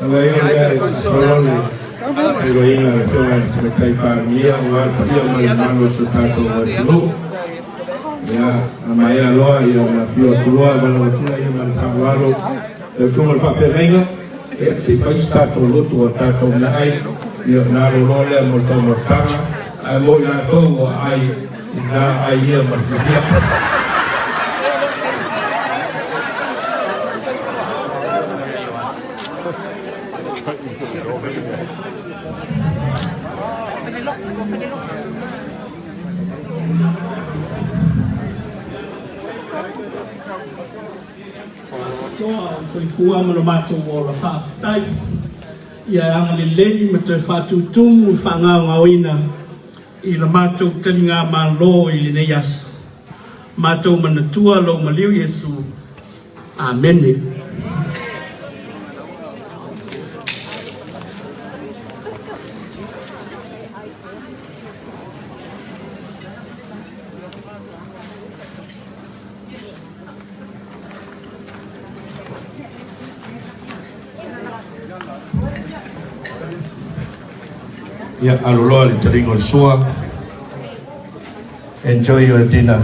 Avea ia lea e faasolo le feiloaiga a le Afioga i le Tamaitai Palemia aua le paia ma le mamalu o si o tatou atunuu. Ia, a maea loa ona afio atu loa e valaau atu lea ma le faaaloalo lau Susuga i le Faafeagaiga, ia se i fai se tatou lotu o tatou meaai, ia ona alo loa lea mo le taumafataga, ae mo i latou ua aai i na ai ia ma le fiafia. Toa o le soifua ma lo matou ola faafetai. Ia e agalelei ma toe faatutumu i faagaogaoina i la matou taligamalo i lenei aso. Matou manatua lou maliu Iesu. Amene. Ia, alo loa le taliga o le sua. Enjoy your dinner.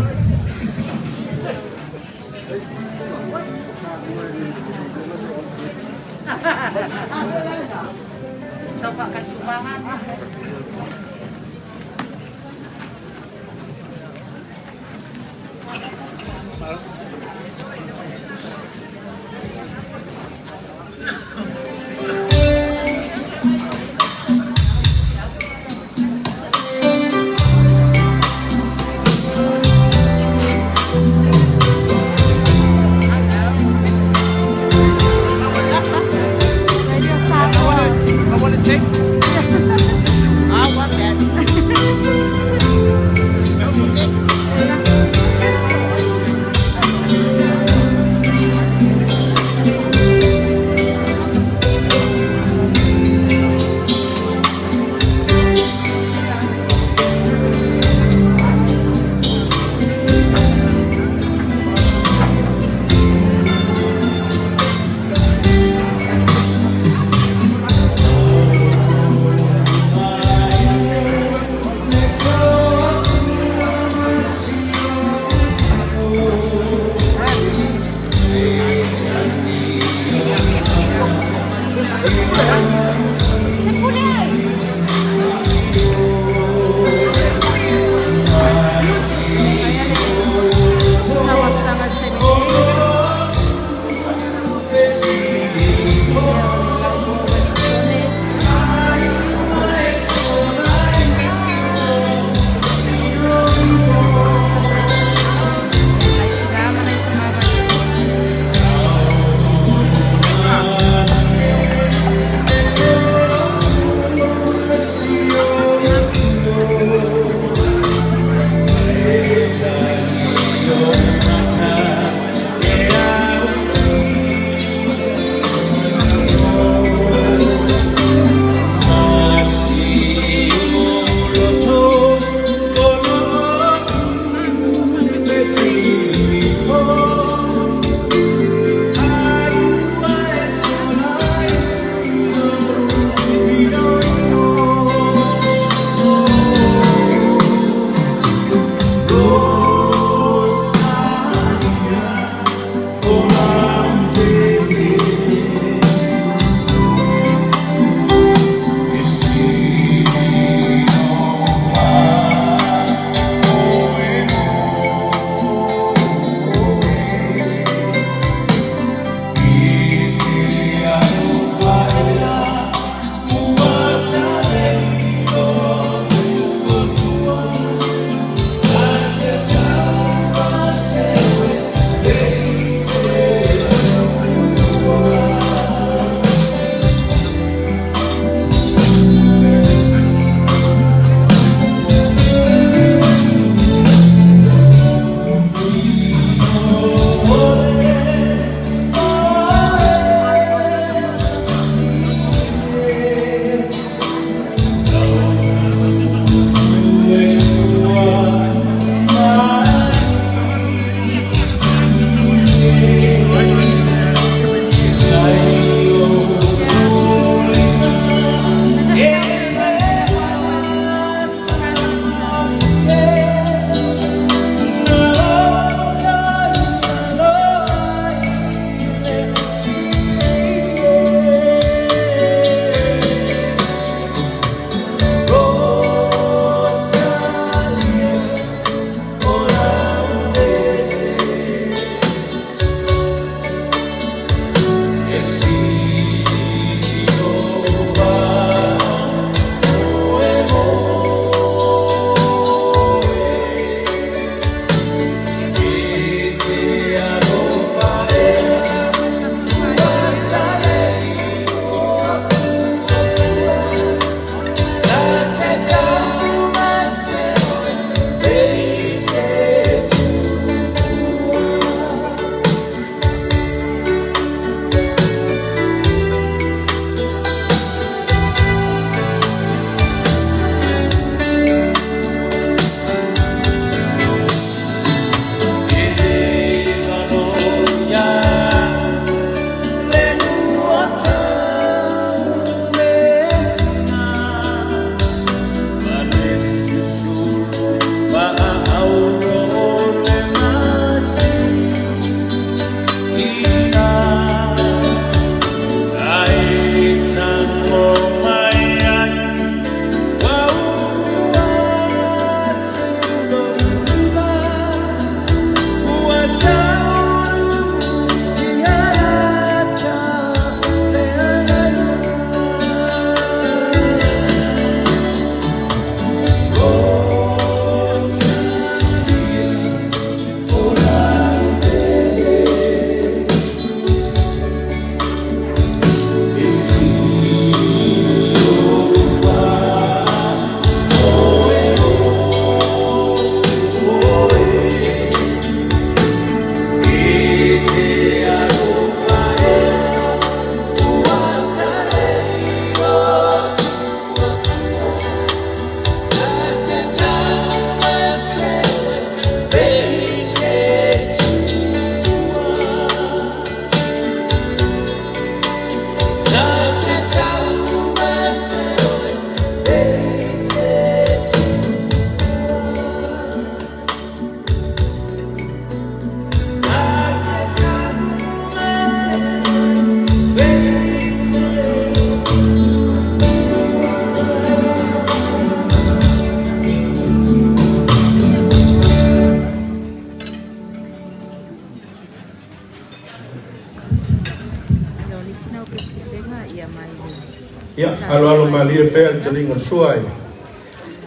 Ia, aloalo malie pea le taliga o le sua i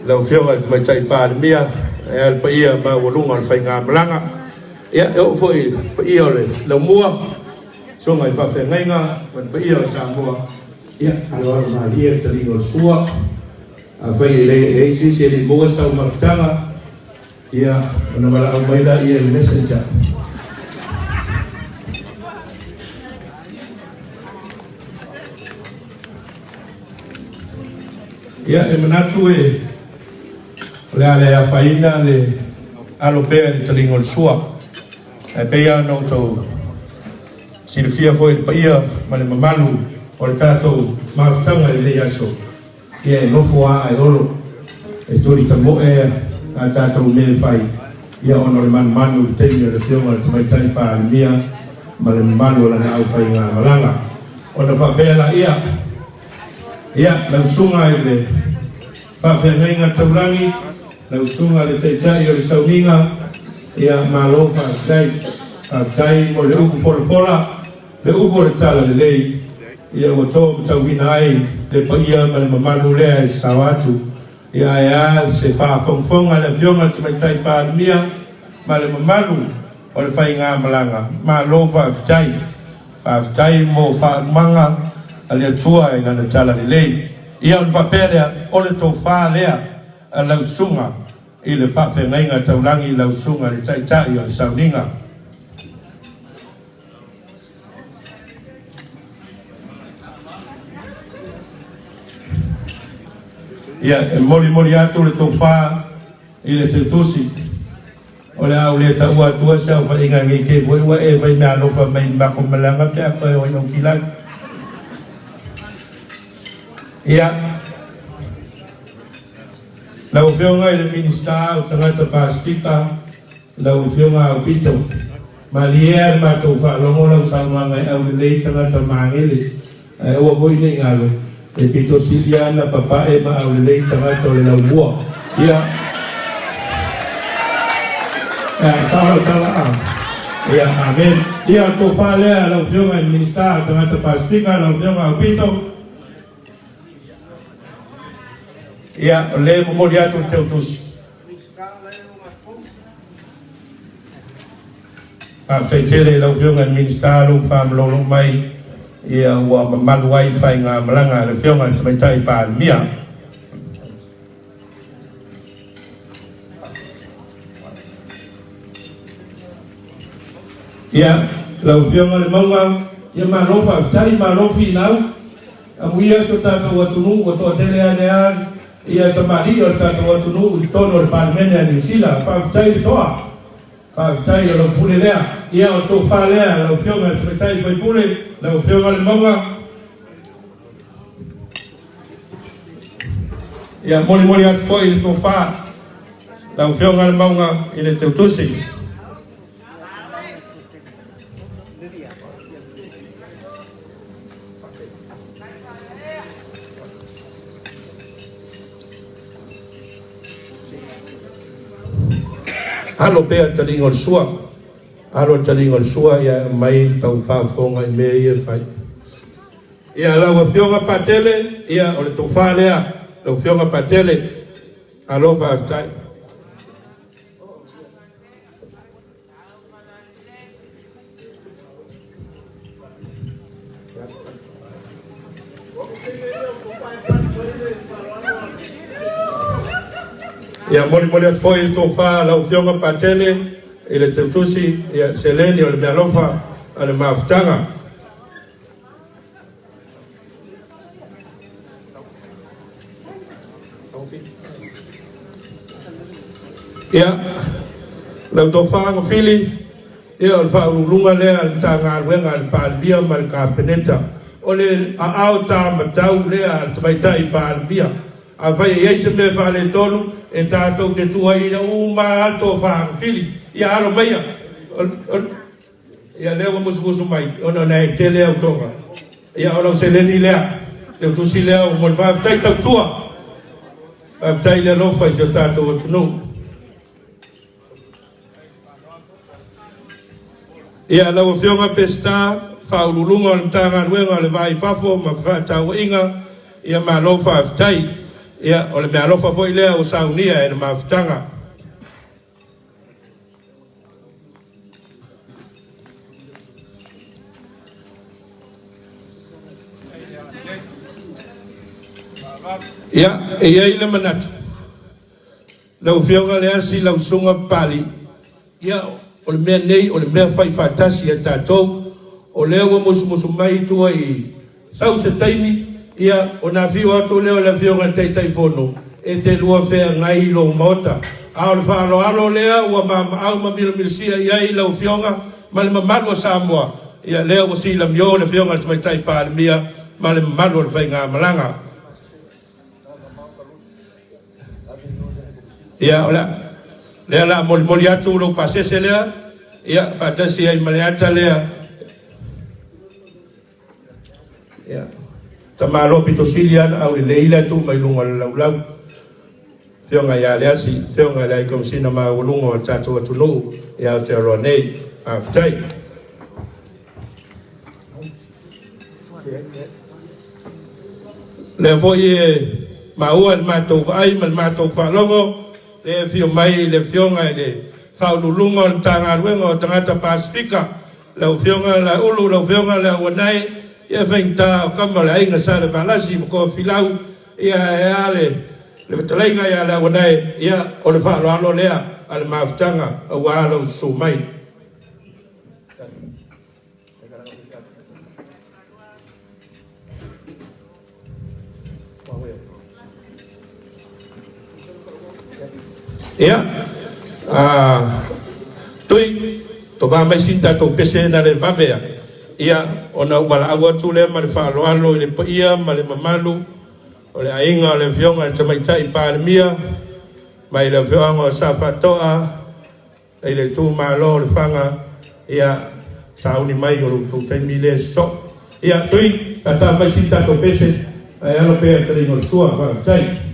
lau Afioga i le Tamaitai Palemia, ae a le paia maualuga o le faigamalaga. Ia, e oo foi i le paia o le laumua, susuga i faafeagaiga ma le paia o Samoa. Ia, aloalo malie le taliga o le sua. Afai e leai se isi e le i maua se taumafataga, ia, ona valaau mai lea i le messenger. Ia, e manatu e o le a le afaina le alo pea i le taliga o le sua. Ae pei lava ona outou silafia foi le paia ma le mamalu o le tatou mafutaga i lenei aso. Ia e nofo lava ae olo e toli tamoe a tatou mea e fai, ia ona o le manumanu i le taimi o le Afioga i le Tamaitai Palemia ma le mamalu o lana aufaigamalaga. Ona faapea laia, ia, lau Susuga i le Faafeagaiga Taulagi, lau Susuga i le Taitai o le Sauniga, ia malo faafetai. Faafetai mo le upu folafola. Le upu o le tala lelei, ia ua to matauina ai le paia ma le mamalu lea e sao atu. Ia ae a se faafogafoga a le Afioga i le Tamaitai Palemia ma le mamalu o le faigamalaga. Malo faafetai. Faafetai mo faaumaga a le Atua i Lana tala lelei. Ia ona faapea lea, o le tofa lea a lau susuga i le faafeagaiga taulagi lau susuga i le Taitai o le Sauniga. Ia, e molimoli atu le tofa i le teutusi. O le a ou le taua atua se aofaiga nei te foi ua e fai meaalofa mai i le matou malaga pe a toe o i Aukilani. Ia, lau Afioga i le Minisita o Tagata Pasefika, Lau Afioga Aupito, malie a le matou faalogo lau saunoaga e aulelei tagata magele, ae aua foi ne i galo, e pito sili a na papae ma aulelei tagata o le laumua. Ia, e sao lau tala a? Ia, amen. Ia, o le tofa lea lau Afioga i le Minisita o Tagata Pasefika, lau Afioga Aupito. Ia, o lea e momoli atu le teutusi. Faafetai tele i lau Afioga i le Minisita lou faamalolo mai ia ua mamalu ai le faigamalaga a le Afioga i le Tamaitai Palemia. Ia, lau Afioga i le Mauga, ia malo faafetai, malo finau. Amuia si o tatou atunuu ua toatele ane a ia tamalii o le tatou atunuu i totonu o le Palemene a Niu Sila. Faafetai le toa. Faafetai o lau pule lea. Ia o le tofa lea lau Afioga i le Tamaitai Faipule, lau Afioga le Mauga. Ia molimoli atu foi le tofa lau Afioga le Mauga i le Teutusi. Alo pea le taliga o le sua. Alo le taliga o le sua ia aumai le tau faafofoga i mea ia e fai. Ia lau Afioga Patele, ia o le tofa lea, lau Afioga Patele. Alo faafetai. Ia molimoli atu foi le tofa a lau Afioga Patele i le teutusi, ia seleni o le meaalofa a le mafutaga. Ia, lau tofa Gafili, ia o le faauluuluga lea a le Matagaluega a le Palemia ma le Kapeneta. O le aao ta matau lea a le Tamaitai Palemia. Afai e i ai se mea faaletonu, e tatou te tuuaiina uma lava le tofa Gafili. Ia alo maia. Ia lea ua musumusu mai ona na e tele au toga. Ia o lau seleni lea, teu tusi lea mo le faafetai tautua. Faafetai le alofa i si o tatou atunuu. Ia lau Afioga Peseta. Faauluuluga o le Matagaluega o le Va i Fafo ma Fefaatauaiga, ia malo faafetai. Ia o le meaalofa foi lea ua saunia e le mafutaga. Ia, e i ai le manatu, lau Afioga Leasi, lau Susuga Papalii, ia, o le mea nei o le mea fai faatasi a tatou, o lea ua musumusu mai i tua i sau se taimi, ia, ona afio atu lea o le Afioga i le Taitaifono e te lua feagai i lou Maota. A o le faaaloalo lea ua maamaau ma milamilasia i ai lau Afioga ma le mamalu o Samoa, ia lea ua silamio le Afioga i le Tamaitai Palemia ma le mamalu o le faigamalaga. Ia, o le lea la molimoli atu lou pasese lea, ia, faatasi ai ma le ata lea. Ia, tamalo pito sili ana au lelei le atu mai luga o le laulau. Afioga ia Leasi, afioga i le Komesina maualuga o le tatou atunuu i Aotearoa nei. Faafetai. Lea foi e maua i le matou vaai ma le matou faalogo, le afio mai le Afioga i le Faauluuluga o le Matagaluega o Tagata Pasefika, lau Afioga Laulu, lau Afioga Leauanae, ia faigata o kama o le aiga Sa Lefalasi ma Kofilau, ia e a le fetalaiga ia Leauanae, ia o le faaaloalo lea a le mafutaga aua lou susu mai. Ia, tui, tovā mai sina tatou pese na le vave a. Ia, ona ou valaau atu lea ma le faaaloalo i le paia ma le mamalu o le aiga o le Afioga i le Tamaitai Palemia, mai le afioaga o Safaatoa, i le itumalo o Lefaga, ia, sauni mai o lo outou taimi lea sosoo. Ia, tui, tata mai sina tatou pese, ae alo pea i le fetalaiga o le sua. Faafetai.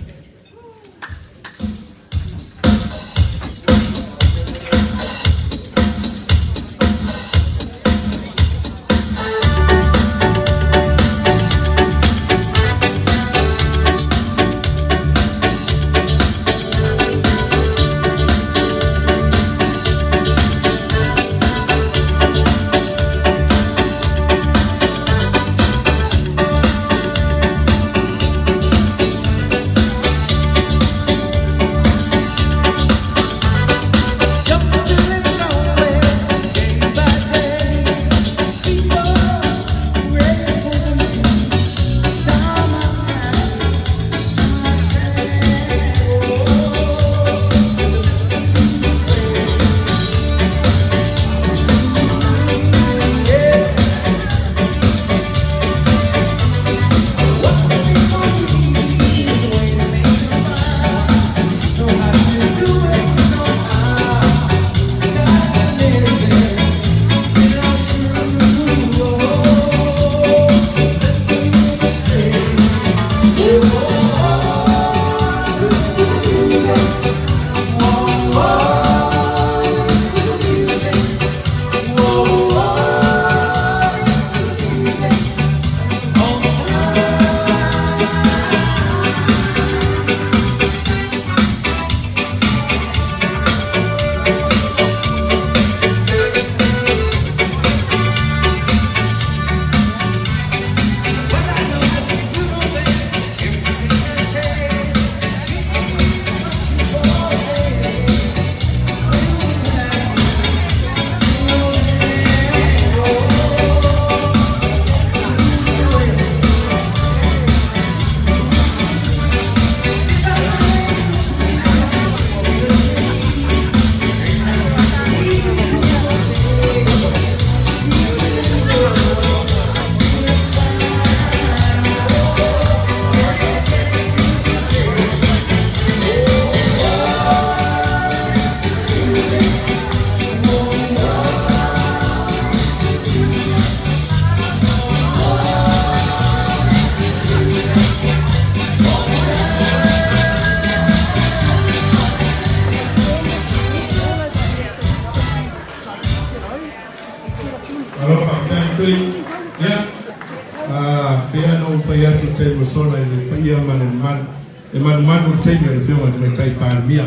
taumafai atu i taimi ua sola i le paia ma le mamalu e manumanu i le taimi o le Afioga i le Tamaitai Palemia.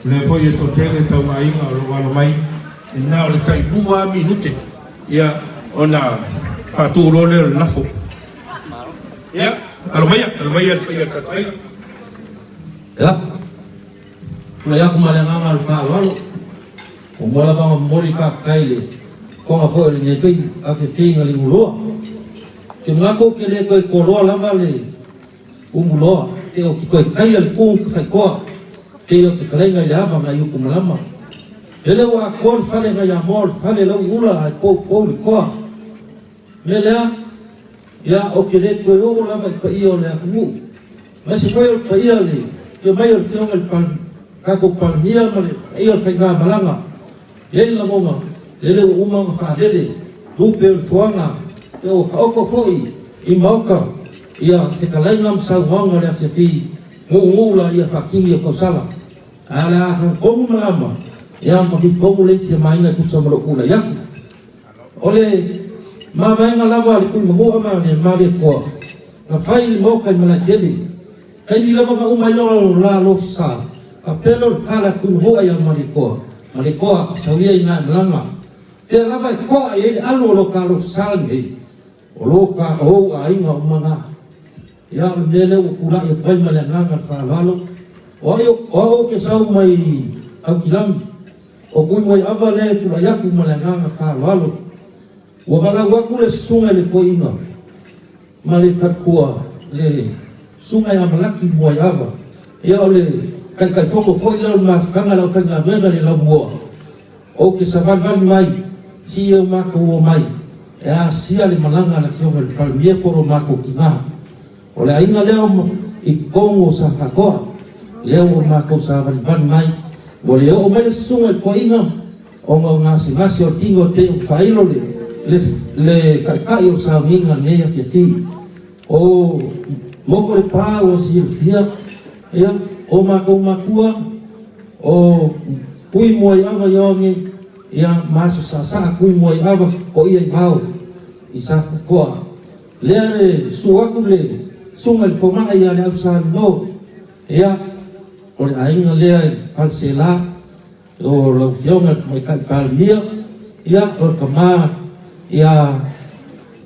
O lea foi e toatele tauaiga o lo o alo mai, e na o le tai 2 lava minute ia ona faatu loa lea o le lafo. Ia, alo maia, alo maia le paia o le tatou aiga. Ia, tulai atu ma le agaga o le faaaloalo. Ua mua lava ona momoli le faafetai i le fofoga foi o lenei foi afiafiga liugalua. Ou te manatu ou te le toe toloa lava le umuloa pe ou te toe taia le tu tafaitoa pei o fetalaiga i le ava nai Utumalama. Lele ua atoa le fale nai Amoa o le fale lau i ula ae poupou le toa. Mea lea, ia, ou te le toe oo lava i paia o le atunuu, aemaise foi o le paia o le afio mai o le Afioga i le Palemia, tatou Palemia ma le paia o le faigamalaga. E i ai le lagona, lele ua uma ona faalele lupe o le foaga, ia ua taoto foi i maota ia fetalaiga ma saunoaga o le afiafi nuunuu laia faatini o tausala. Ae o le a tonu malama, ia ma tonu le isi maina e tusa ma lou tulai atu. O le mavaega lava a le Tuimanua ma le Malietoa, na fai i le maota i Malaetele. Taimi lava na uma ai loa la lofisa, faapea lea o le tala a Tuimanua ia Malietoa, Malietoa, sau ia i Gaemalaga. Fea lava e toa i ai le alu o lo ta lofisa lenei, o lo ta ou aiga uma na. Ia, o le mea lea ua tulai atu ai ma le agaga faaaloalo, o au ou te sau mai Aukilami, O Tuimuaiava lea e tulai atu ma le agaga faaaloalo. Ua valaau atu le susuga i le toeaina ma le faletua, le susuga ia Malaki Muaiava, ia o le Taitaifono foi lea o le mafutaga a le aufaigaluega i le Laumua. Ou te savalivali mai, si o matou omai e asia le malaga a le Afioga i le Palemia po o lo matou tina. O le aiga lea i totonu o Safatoa, lea ua matou savalivali mai, ua le oo mai le susuga i le toeaina ona o gasegase o le tino e pei ona faailo le le taitai o le sauniga lenei afiafi. O Motu le Pa ua silafia, ia, o matou matua, o Tui Muaiava Ioane, ia, ma Aso Saasaa Tui Muaiava o ia i Vao i Safatoa. Lea le susu atu le susuga i le fomai ia Leausalino, ia, o le aiga lea i Faleselā, o lau Afioga i le Tamaitai Palemia, ia, o le tama, ia,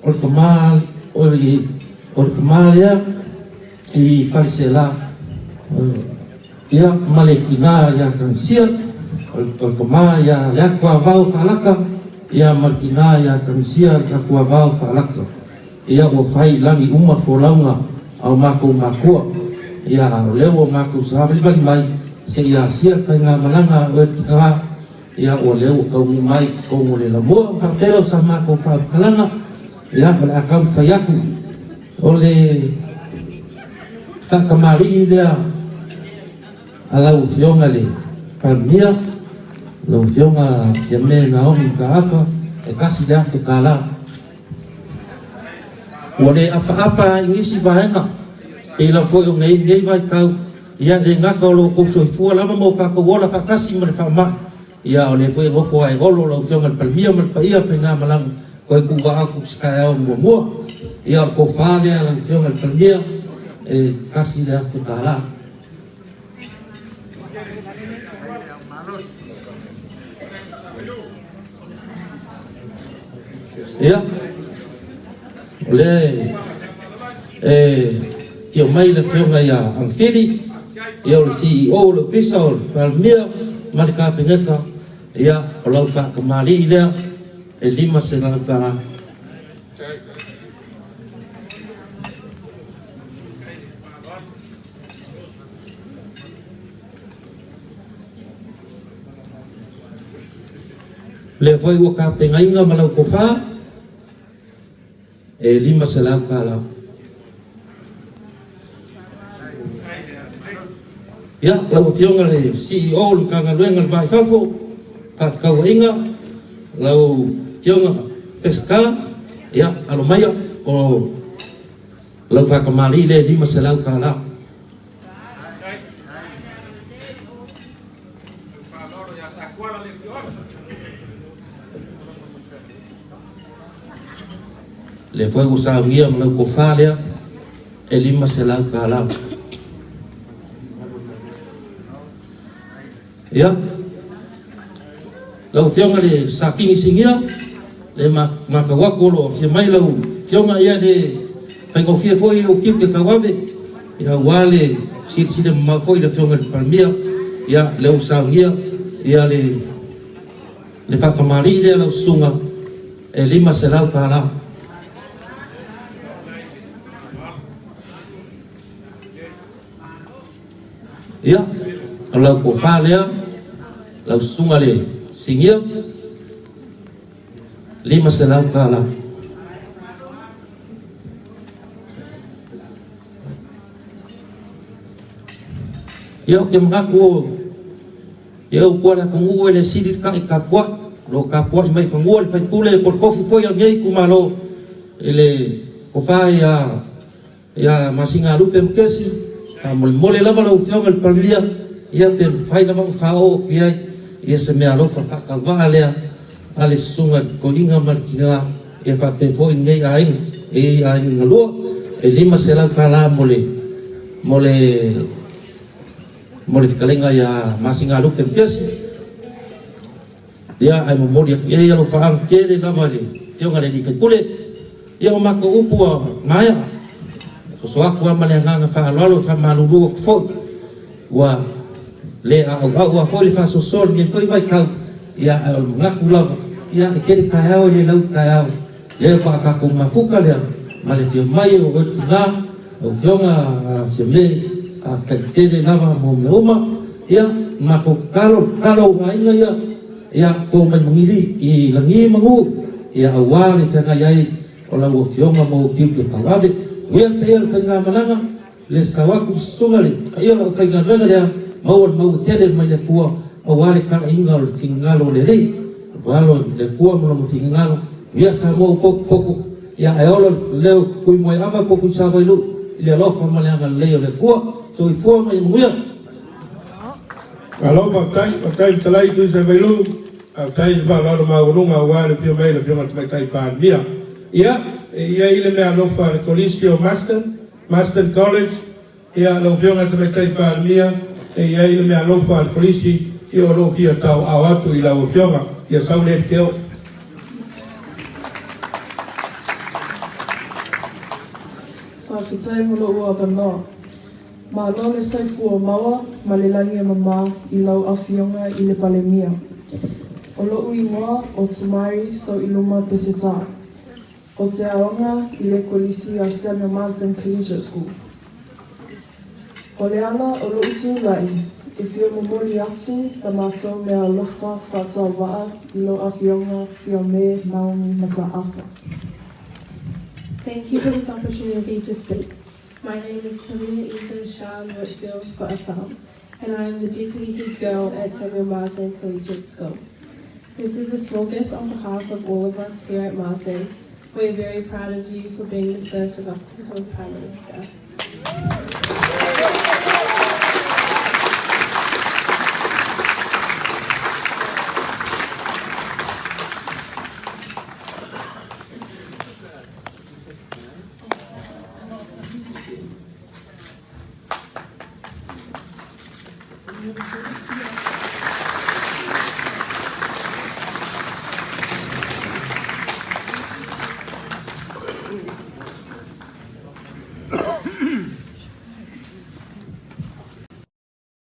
o le tama, o le, o le tama lea i Faleselā, ia, ma le tina ia Tanisia, o le tama ia Leatuavao Faalaka, ia, ma le tina ia Tanisia Leatuavao Faalaka. Ia, ua fai i lagi uma folauga a o matou makua. Ia, a o lea ua matou savalivali mai se i asia le faigamalaga a oe tina, ia, o lea ua taunuu mai i totonu o le lamua. Ma faapea lea o sa matou faamatalaga, ia, o le a taumafai atu o le faatamalii lea a lau Afioga i le Palemia, lau Afioga Fiame Naomi Mataafa, e $1,000. Ua le apaapa i nisi vaega, pei lava foi o nei lenei vaitau, ia le gata o lo outou soifua lava ma o tatou ola faatasi ma le faamai, ia a o lea foi e nofo ae olo lau Afioga i le Palemia ma le paia o le faigamalaga, toe tuuvaa atu i se taeao muamua. Ia o le tofa lea a lau Afioga i le Palemia, e $1,000. Ia, o lea e afio mai le Afioga ia Agafili, ia o le CEO o le Ofisa o le Palemia ma le Kapeneta, ia o lau faatamalii lea e $500. Lea foi ua tapenaina ma lau tofa e $500. Ia, lau Afioga le CEO o le Matagaluega o le Va i Fafo, Faafetauaiga, lau Afioga Peseta, ia, alo maia, o lau faatamalii lea e $500. Lea foi ua saunia ma lau tofa lea. e $500. Ia, lau Afioga i le Sakini Sinia, le matau atu o lo o afio mai lau Afioga, ia le faigofie foi ou tiute tauave, ia aua le silasila mamao foi i le Afioga i le Palemia, ia lea ua saunia ia le le faatamalii lea lau susuga e $500. Ia, o lau tofa lea, lau susuga le sinia, $500. Ia, ou te manatu o ia upu a le atunuu e le sili le ta'i tapua'i, o lo o tapua'i mai fanua le faipule po o le tofi foi a lenei itumalo i le tofa ia Ia Masina Lupe Mukesi, faamolemole lava lau Afioga i le Palemia, ia pe mafai lava ona faaoo atu i ai ia se meaalofa faatauvaa lea a le Susuga i le Toeaina ma le Tina, ia faapea foi lenei aiga, e i ai aiga galua, e $500 mo le mo le mo le fetalaiga ia Masina Lupe Mukesi. Ia, ae momoli atu i ai alofaaga tele lava i le Afioga i le Sui Usufono. Ia, o matou upu ua maea, soso atu lava ma le agaga faaaloalo e faamalulu atu foi, ua le a'au'au lava foi le faasoasoa i lenei foi vaitau, ia, ae o le manatu lava, ia, e tele taeao e le lau taeao, lea faatoa tatou mafuta lea ma le afio mai o oe tina, lau Afioga Fiame, faafetai tele lava mo mea uma. Ia, matou tatalo, tatalo au aiga ia, ia to mai magili i lagi manu, ia aua le feagai ai o lau Afioga ma ou tiute tauave. Uia le paia o le faigamalaga, le sao atu i susuga le paia o le aufaigaluega lea, maua le maua tele mai le Atua, aua le talaiga o le finagalo o le Alii. Alo le Atua ma lona finagalo, uia Samoa ua potopoto, ia ae ola le leo Tuimoeava po o Tuisavailuu i le alofa ma le agalelei o le Atua. Soifua ma ia manuia. Malo faafetai, faafetai fetalai Tuisavailuu, faafetai i le faaaloalo maualuga aua le afio mai o le Afioga i le Tamaitai Palemia. Ia, e i ai le meaalofa a le Kolisi o Marsden, Marsden College, ia lau Afioga i le Tamaitai Palemia, e i ai le meaalofa a le Kolisi, ia o lo o fia tauaao atu i lau Afioga, ia sau le teo. Faafetai mo lou avanoa. Malo le soifua maua ma le lagi e mama i lau Afioga i le Palemia. O lo'u igoa o Tamari Sauiluma Peseta. O te aoga i le Kolisi a Samuel Marsden Collegiate School. O le ala o lo'u tulai e fia momoli atu la matou meaalofa faatauvaa i lau Afioga Fiame Naomi Mataafa. Thank you for this opportunity to speak. My name is Tamia Eva Sean Whitfield for Assam, and I am the Deputy Head Girl at Samuel Marsden Collegiate School. This is a small gift on behalf of all of us here at Marsden. We are very proud of you for being the first of us to become Prime Minister.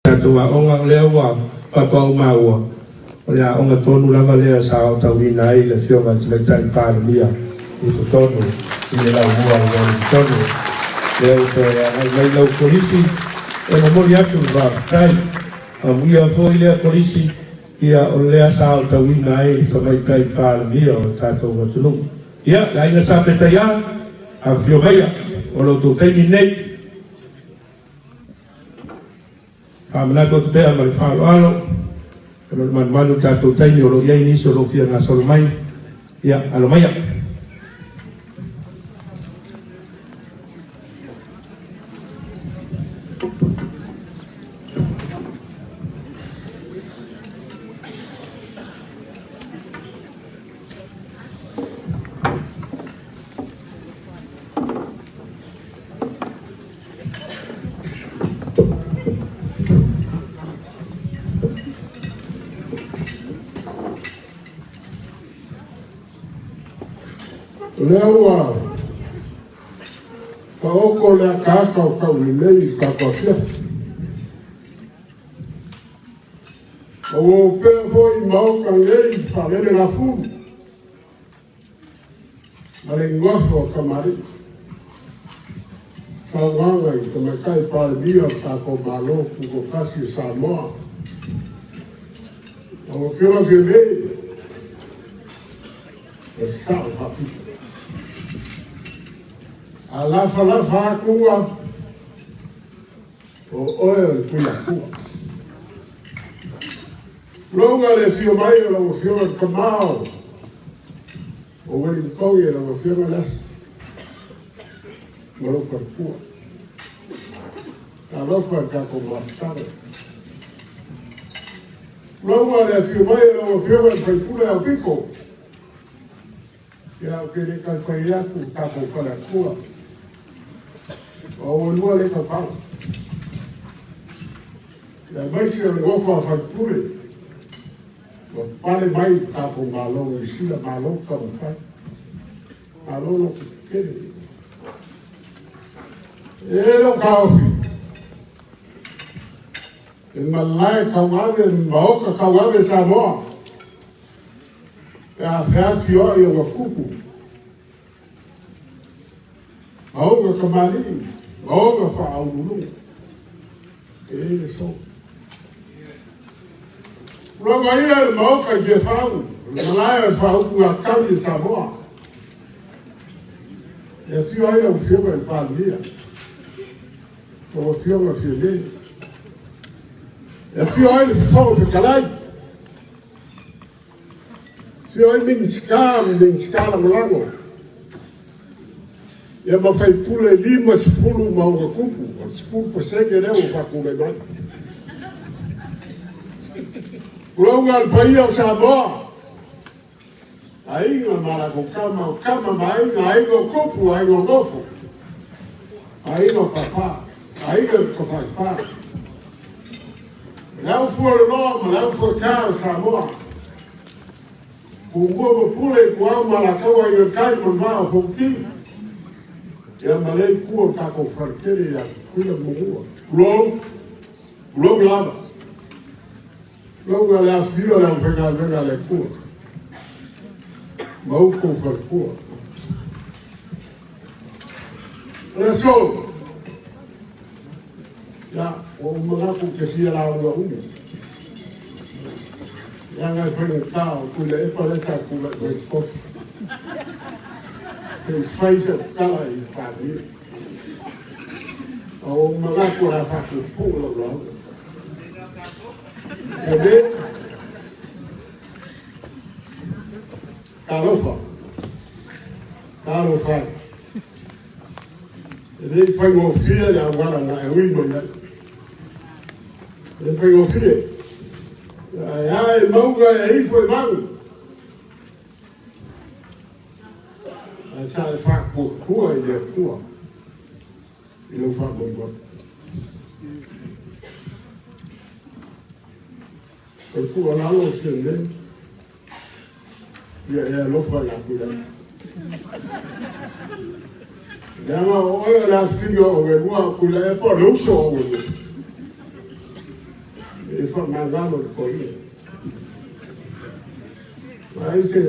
Tatou aoga o lea ua faatoa maua, o le aoga tonu lava lea sa aotauina ai le Afioga i le Tamaitai Palemia i totonu i le laumua i Wellingtone. Lea ua toe agai mai lau Kolisi e momoli atu le faafetai. Amuia foi lea Kolisi, ia o lea sa aotauina ai le Tamaitai Palemia o le tatou atunuu. Ia, le aiga Sa Petaia, afifio maia, o lo outou taimi lenei. Faamanatu atu pea ma le faaaloalo, o lo o malumalu le tatou taimi o lo o i ai nisi o lo o fia gasolo mai. Ia, alo maia. lea ua taoto le akaaka o taulelei i le tatou afiafi. Ma ua opea foi i Maota nei i faalele gafulu ma le gafa o tamalii. Saunoaga i le Tamaitai Palemia o le tatou Malo Tutoatasi o Samoa. Lau Afioga Fiame, o le sao faapito. A lafalafa atu o oe o le Tuiatua. Tulou le afio mai o lau Afioga i le Tamao o Ueligitone, lau Afioga Lesi ma lou faletua. Talofa i le tatou mafutaga. Tulou le afio mai o lau Afioga i le Faipule Aupito. Ia, ou te le tau fai atu i tatou faleatua. O oulua le taupau. Ia, aemaise o le nofo a faipule, ua pale mai i tatou Malo o Niu Sila, malo taumafai. Malo loto tetele. E lou taofi, e malae tauave, maoka tauave Samoa. E afeafioai ona tupu, ma ona tamalii, ma ona faauluuluga. E le le so. Tulaga ia i le Maota i Tiafau, o le malae o le faautugatagi e Samoa. E afio ai lau Afioga i le Palemia, lau Afioga Fiame. E afio ai le Fofoga Fetalai, Afio ai Minisita ma Minisita Lagolago, ia ma sui usufono 50 ma ona tupu, o le 10% lea ua faatulai mai. Tulou le paia o Samoa, aiga ma latou tama, o tama ma aiga, aiga o tupu, aiga o nofo, aiga o papa, aiga o tafaifa. Le au fualoloa ma le au fuatā o Samoa, Tumua ma Pule, Ituau ma Alataua, Aiga i le Tai ma le Vaa o Fonoti, ia ma lea itu o le tatou faletele ia Tutuila ma Manua. Tulou, tulou lava. Tulou le afifio o le aufaigaluega a le Atua ma outou faletua. O le aso, Ia, ua ou manatu ou te fia lauga umi. Leaga e faigata o Tuilaepa lea sa tulai mai i tofi. Se i fai sau tala i le Palemia. A ua ou manatu o le a faapuupuu lau lauga. Eme, talofa, talofa e. E le i faigofie le auala na e ui mai ai. E le faigofie. Ae a e mauga e ifo i vanu. Ae sa e faatuatua i le Atua i lou faamoemoe. O le tuualalo o Fiame, ia e alofa ia Tuilaepa. Leaga o oe o le afifine o Auelua, o Tuilaepa o le uso o Auelua. E faamagalo le toeaina. Ai se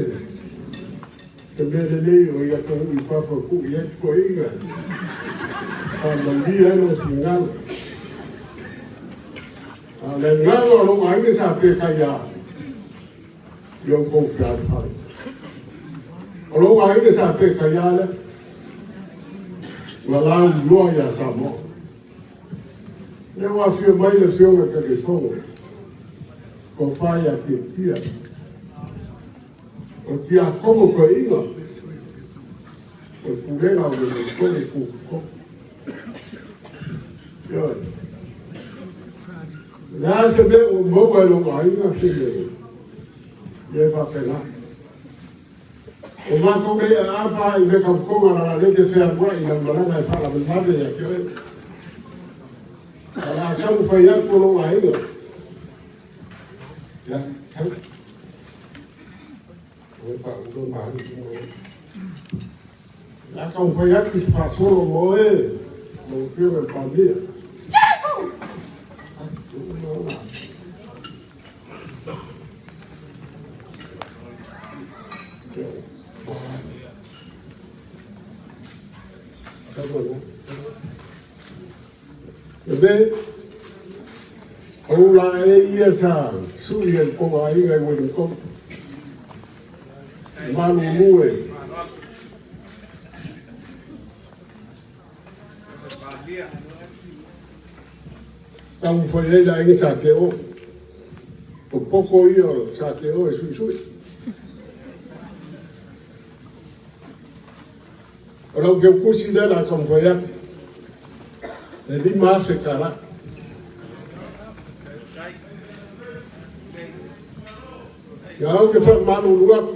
mea lelei o ia atunuu i fafo e tuu i ai toeaina. Faamalie ai lou finagalo. A o le agaga o lou aiga sa fekai a i outou fealofani. O lou aiga sa fekai a lea. Ua lauiloa ia Samoa. Lea ua afio mai le Afioga i Taitaifono, Tofa ia Tiatia. O le tiakono toeaina, o le pulega o le tonu tutotonu. Ioe. O le a se mea ua maua e lou aiga se mea ia e faapena. O matou nei aapa i Mekamutoga la le te fealuai i lau malaga e faalavelave ia te oe. O le a taumafai atu o lou aiga. Ia, tau. O e paʻu ma alu i Le a taumafai atu i se faasolo mo oe lau Afioga i le Palemia. Ebe, o la e ia sa sui e ko aiga i Wellington. Malulu e. Taumafai ai le aiga sa te o. O poko ia o sa te o e suisui. O lau keukusi lea o le a taumafai atu, e $5,000. Ia ou te faamalulu atu,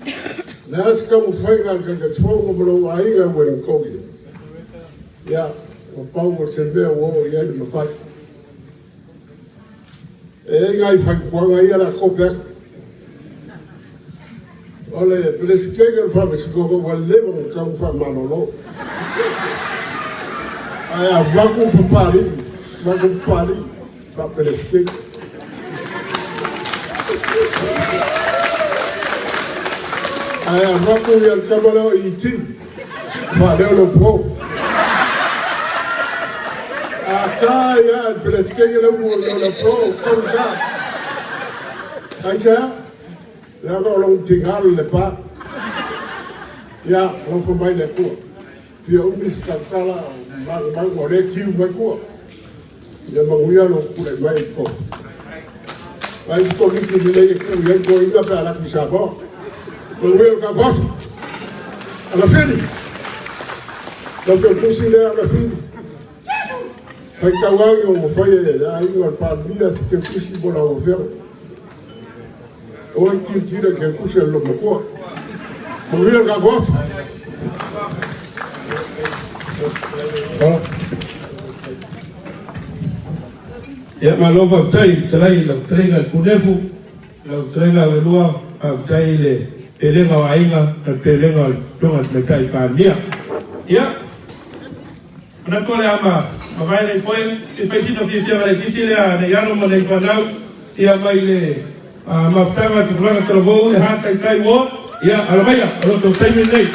o le a se taumafaiga a le Taitaifono ma lou aiga i Ueligitone, ia, ua pau o se mea ua oo i ai le mafai. E i ai nai fautuaga ia o le a tope atu. O le Peresetene o le Faamasinoga ua leva ona tatau ona faamalolo. Ae avatu Papalii, avatu Papalii faa-Peresetene. Ae avatu ia le tama lea o ET faaleo le pro. A ta ia le Peresetene le upu o le pro, taugata. Aisea? Leaga o lou tiga le pa. Ia, alofa mai le Atua. Fia umi se tautala o magumagu o lea e tiu mai tua. Ia manuia lou tulai mai i totonu. Ai se Komiti lelei e tuu i ai toeaiina pe a alu atu i Samoa. Manuia le tatou aso. Alafili! Lau tautusi lea Alafili. Faitau agi ua fai e le aiga o le Palemia se teutusi mo lau afioga. Aua e tilotilo i teutusi a le loomatua. Manuia le tatou aso. Ia malo faafetai fetalai i lau fetalaiga i le Punefu, lau fetalaiga Auelua, faafetai i le pelega o aiga ma le pelega o le Afioga i le Tamaitai Palemia. Ia, manatu o le a mavae nei foe, se i fai sina fiafiaga laitiiti lea nei alo ma nei fanau, ia mai le mafutaga a Tupulaga Talavou e hataitai ua, ia alo maia, o lo outou taimi lenei.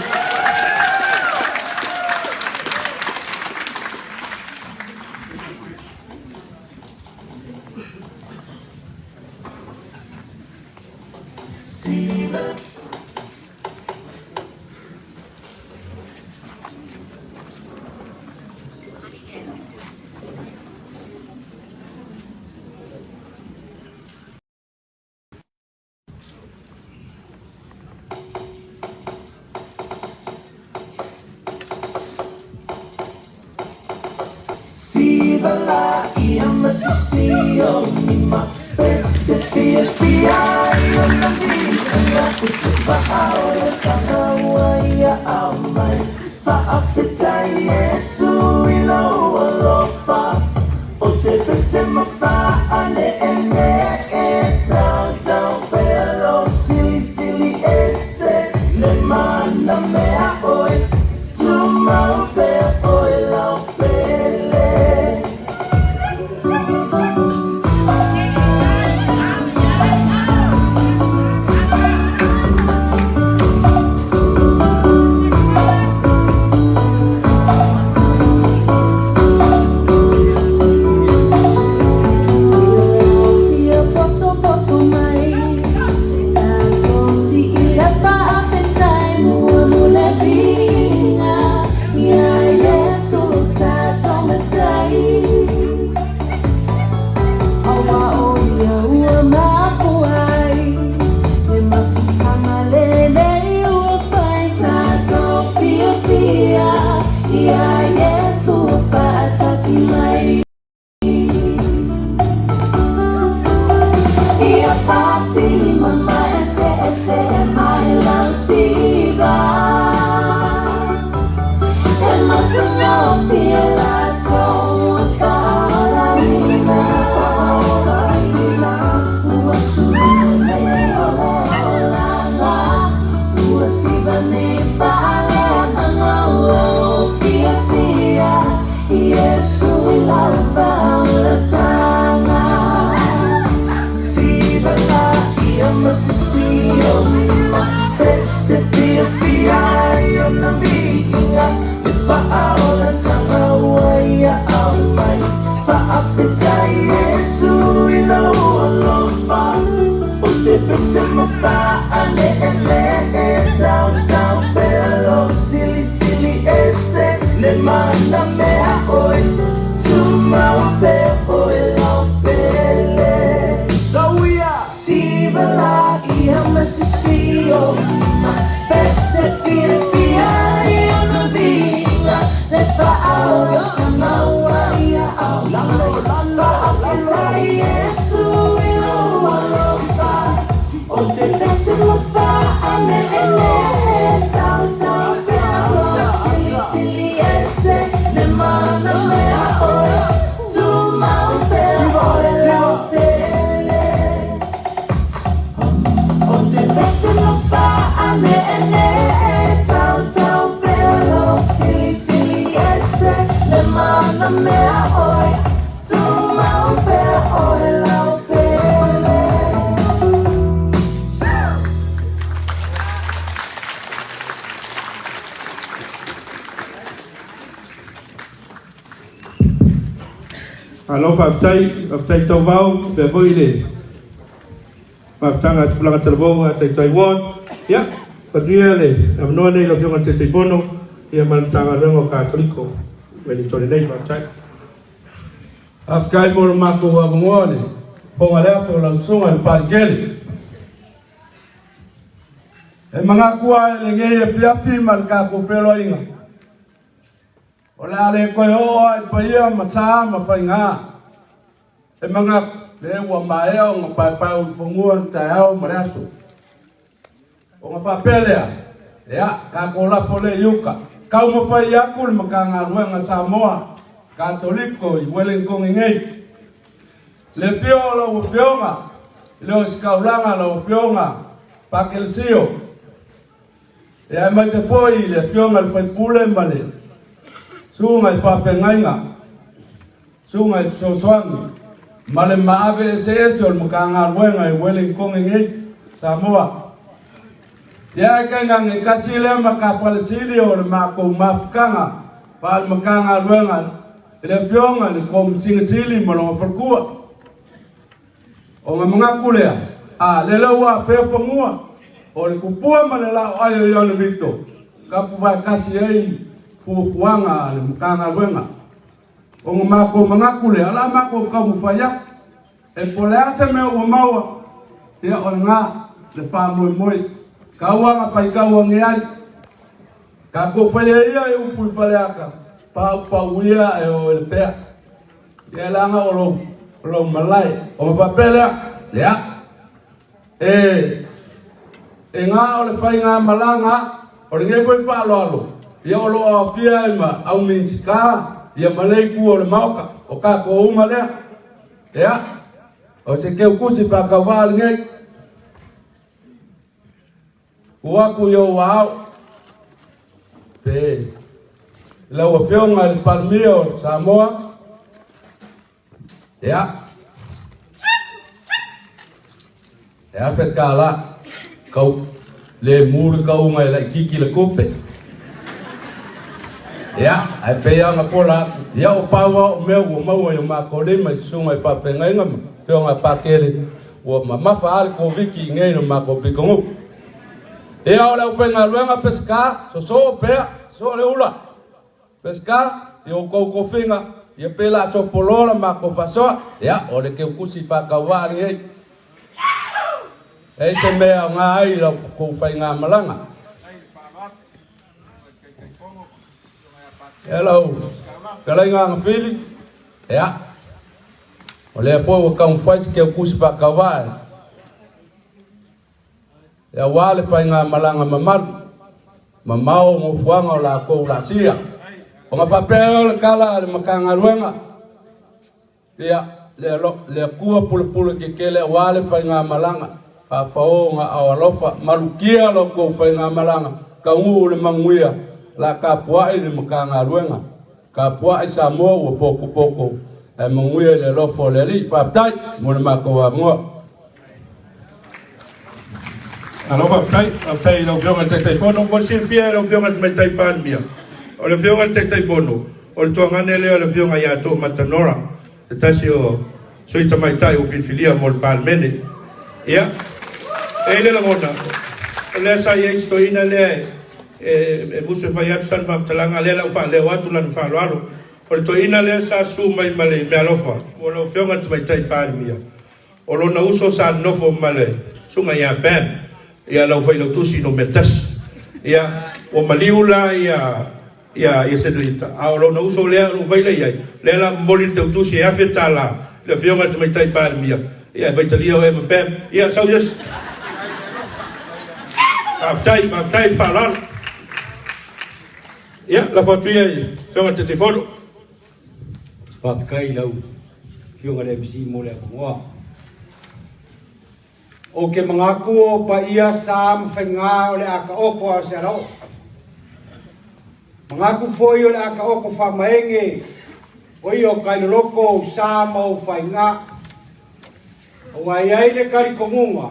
lau faaolataga. Siva ia masisi o pese fia fia ai ona viiga le faaolataga ua ia aumai. Faafetai Iesu i lou alofa o te pese ma faaneenee tautau pea lou silisili ese le mana mea oe tumau pea oe lau pele. Siva ia masisi o pese fia fia ai ona viiga le faaolataga ua ia aumai. Faafetai Iesu i lou alofa o te pese ma faaneenee tautau pea lou silisili ese le mana mea oe tumau pea oe lau pele. O te pese ma faaneenee tautau pea lou silisili ese le mana mea oe tumau pea oe lau pele. Malo faafetai, faafetai tauvao, faapea foi le faafetaga a Tupulaga Talavou a Taitai Ward. Ia, manuia le avanoa nei lau Afioga i le Taitaifono ia ma le Matagaluega o Katoliko mai le tole nei. Faafetai. Faafetai mo le matou avanoa le fofoga le aso o lau susuga i le Palikele. E manatu lava i lenei afiafi ma le tatou feiloaiga, o le a le toe oo lava i paia ma sa ma faiga. E manatu, lea ua maea ona paepae ulufanua le taeao ma le aso. Ona faapea lea, ia, tatou lafo lea i uta, taumafai atu le Matagaluega Samoa Katoliko i Wellington nei. Le afio o lau Afioga i le Ositaulaga lau Afioga Pakelesio, ia aemaise foi le Afioga i le Faipule ma le Susuga i Faafeagaiga, Susuga i Fesoasoani ma le maave eseese o le Matagaluega i Wellington nei, Samoa. Ia ae tainane tasi lea matafalesili o le matou mafutaga faale-Matagaluega i le Afioga i le Komesina Sili ma lona faletua. Ona manatu lea, a lele ua afea fanua o le tupua ma le laoai o Ioane Vito, tapuvae tasi ai fuafuaga a le Matagaluega. Ona matou manatu lea, o le a matou taumafai atu. E po o le a se mea ua maua, ia o lena le faamoemoe. Tau aga faitau ane ai. Tatou faia ia e upu i Faleata, paupauia e o e le pea. Ia leaga o lou, o lou malae. Ona faapea lea, ia, e, e gā o le faigamalaga, o lenei foi faaaloalo, ia o lo o aofia ai ma au Minisita, ia ma lea itu o le Maota, o tatou uma lea. Ia, o se keukusi faatauvaa lenei. Tuu atu i ou aao pe lau Afioga i le Palemia o Samoa, ia, e $1,000 kau le mu le kauga e laitiiti le tupe. Ia, ae pei lava ona pola atu, ia o pau lava o mea ua maua i o matou lima i susuga i faafeagaiga ma afioga a Pakele, ua mamafa lava le Koviti i inei i le matou pitonuu. Ia, o le aufaigaluega Peseta, sosoo pea, sosoo le ula. Peseta, i outou tofiga, ia pe la sopoloa la matou faasoa. Ia, o le keukusi faatauvaa lenei. E ai se mea e aoga ai i la outou faigamalaga. Ia lau fetalaiga Agafili, ia, o lea foi ua taumafai se keukusi faatauvaa e aua le faigamalaga mamalu, mamao nofoaga o latou laasia. Ona faapea lea o le tala a le Matagaluega, ia, le Atua pulepule tetele aua le faigamalaga, faafaoga ao alofa, malutia la outou faigamalaga, taunuu le manuia, la tapuai le Matagaluega. Tapuai Samoa ua potopoto ae manuia i le alofa o le Alii. Faafetai mo le matou amoa. Malo faafetai, faafetai i lau Afioga i le Taitaifono. Mo le silafia e lau Afioga i le Tamaitai Palemia, o le Afioga i le Taitaifono, o le tuagane lea o le Afioga ia Toomata Nora, se tasi o sui tamaitai ua filifilia mo le Palemene. Ia, e i ai le lagona, o lea sa i ai si toeaina lea e musu e fai atu sana faamatalaga, lea la ua faaleo atu lana faaaloalo. O le toeaina lea sa susu mai ma le meaalofa mo lau Afioga i le Tamaitai Palemia, O lona uso sa nofo ma le susuga ia Bam, ia lau failautusi numera tasi. Ia, ua maliu la ia ia ia Senorita, a o lona uso lea o lo o fai lea i ai, lea la momoli le tautusi e $1,000 i le afioga i le Tamaitai Palemia, ia e faitalia oe ma Bam. Ia, sau Iesu. Faafetai, faafetai le faaaloalo. Ia, lafo atu ia i le afioga i le Taitaifono. Faafetai i lau Afioga i le MC mo le avanoa. Ou te manatu o paia sa ma faiga o le a taoto a o se alaoo. Manatu foi o le a taoto faamaene o ia o tailoloto ou sa ma ou faiga. Aua e i ai le talitonuga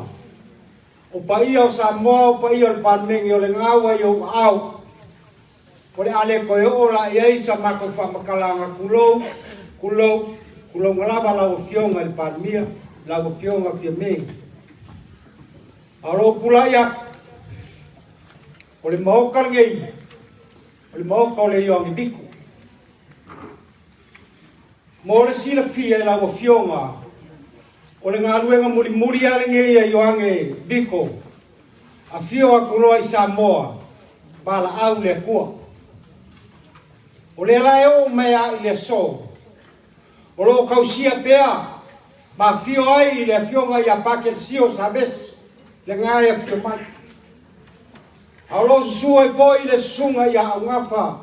o paia o Samoa o paia o le Palemene o le gaua i ou aao. O le a le toe oo la i ai sa matou faamatalaga tulou, tulou, tulouna lava lau Afioga i le Palemia, lau Afioga Fiame. A o lou tulai atu, o le Maota lenei, o le Maota o le Ioane Viko. Mo le silafia e lau Afioga, o le galuega mulimuli lava lenei a Ioane Viko, Afio atu loa i Samoa, valaau le Atua. O lea la e oo mai a i le aso, o lo o tausia pea ma afio ai le afioga ia Pakelesio Savesi le ga e afio mai. A o lo o susu ai foi le susuga ia Augafa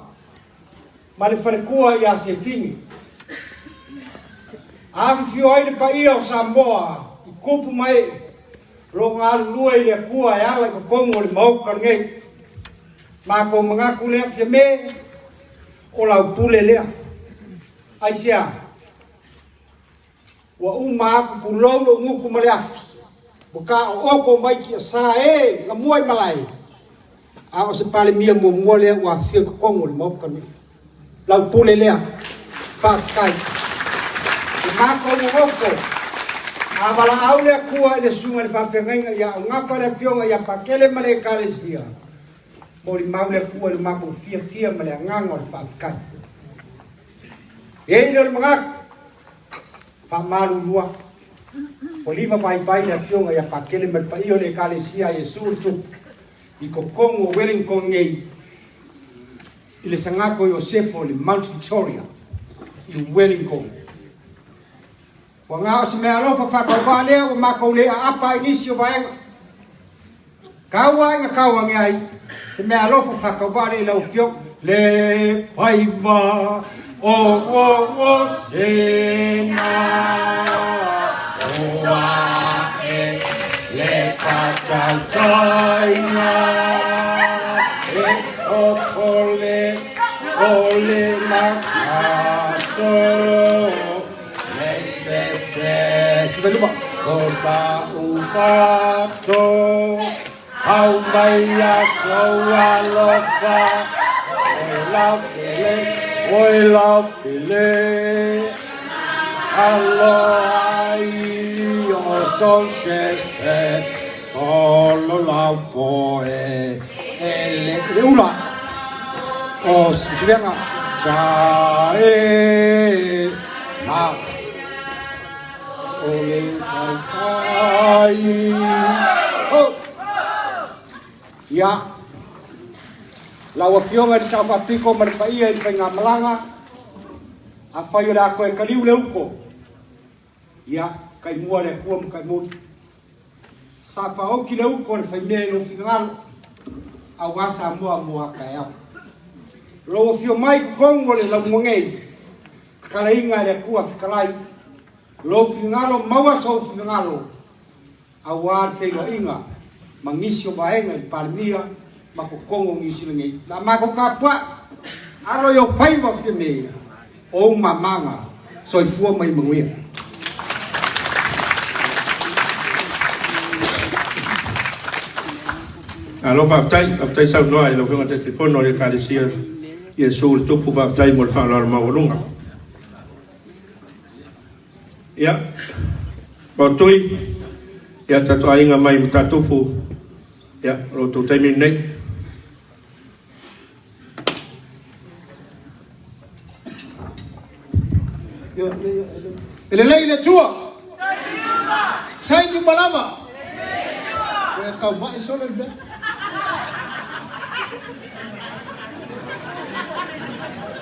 ma le faletua ia Sefini. Afifio ai le paia o Samoa i tupu ma ee o lo o galulue i le Atua e ala i totonu o le Maota lenei. Matou manatu lea Fiame, o lau pule lea. Aisea? Ua uma aku pulou lou gutu ma le afi, ua taooto mai tiasa e na mua i malae, a o se Palemia muamua lea ua afifio i totonu o le Maota lenei. Lau pule lea. Faafetai. E matou nonofo, a valaau le Atua i le susuga i le faafeagaiga ia Augapa le afioga ia Pakele ma le Ekalesia, molimau le Atua i lo matou fiafia ma le agaga o le faafetai. E i ai lea o le manatu, faamalulu atu, ua lima vaivai le afioga ia Pakele ma le paia o le Ekalesia a Iesu le Tupu i totonu o Wellington nei i le Sagato Iosefo i le Mount Victoria i Wellington. Ua na o se meaalofa faatauvaa lea ua matou le aapa ai nisi o vaega. Tau ai na tau ane ai se meaalofa faatauvaa lea i lau afioga. Le faiva o o o sena o ae le faatautaiga e o kole o le makato. Na o le taitai. Oh. Ia, lau Afioga i le Sao Faapito ma le paia i le faigamalaga, afai o le a toe kaliu le uto, ia, taimua le Atua ma taimuli. Sa faaoki le uto a le faimea i lou finagalo, aua Samoa mo a taeao. Lou afio mai i totonu o le laumua nei, Tatalaina e le Atua fetalai lou finagalo maua sou finagalo aua le feiloaiga ma nisi o vaega i le Palemia ma totonu o Niu Sila nei. La matou tapuai Alo i ou faiva Fiame, o ou mamaga, soifua ma ia manuia. Malo faafetai, faafetai saunoa i lau Afioga i le Taitaifono o le Ekalesia Iesu le Tupu, faafetai mo le faaaloalo maualuga. Ia, Maotui, ia tatou aiga mai Matatufu, ia, o lo outou taimi lenei. E lelei le Atua. Taimi uma lava. Ua e taumai solo i le mea.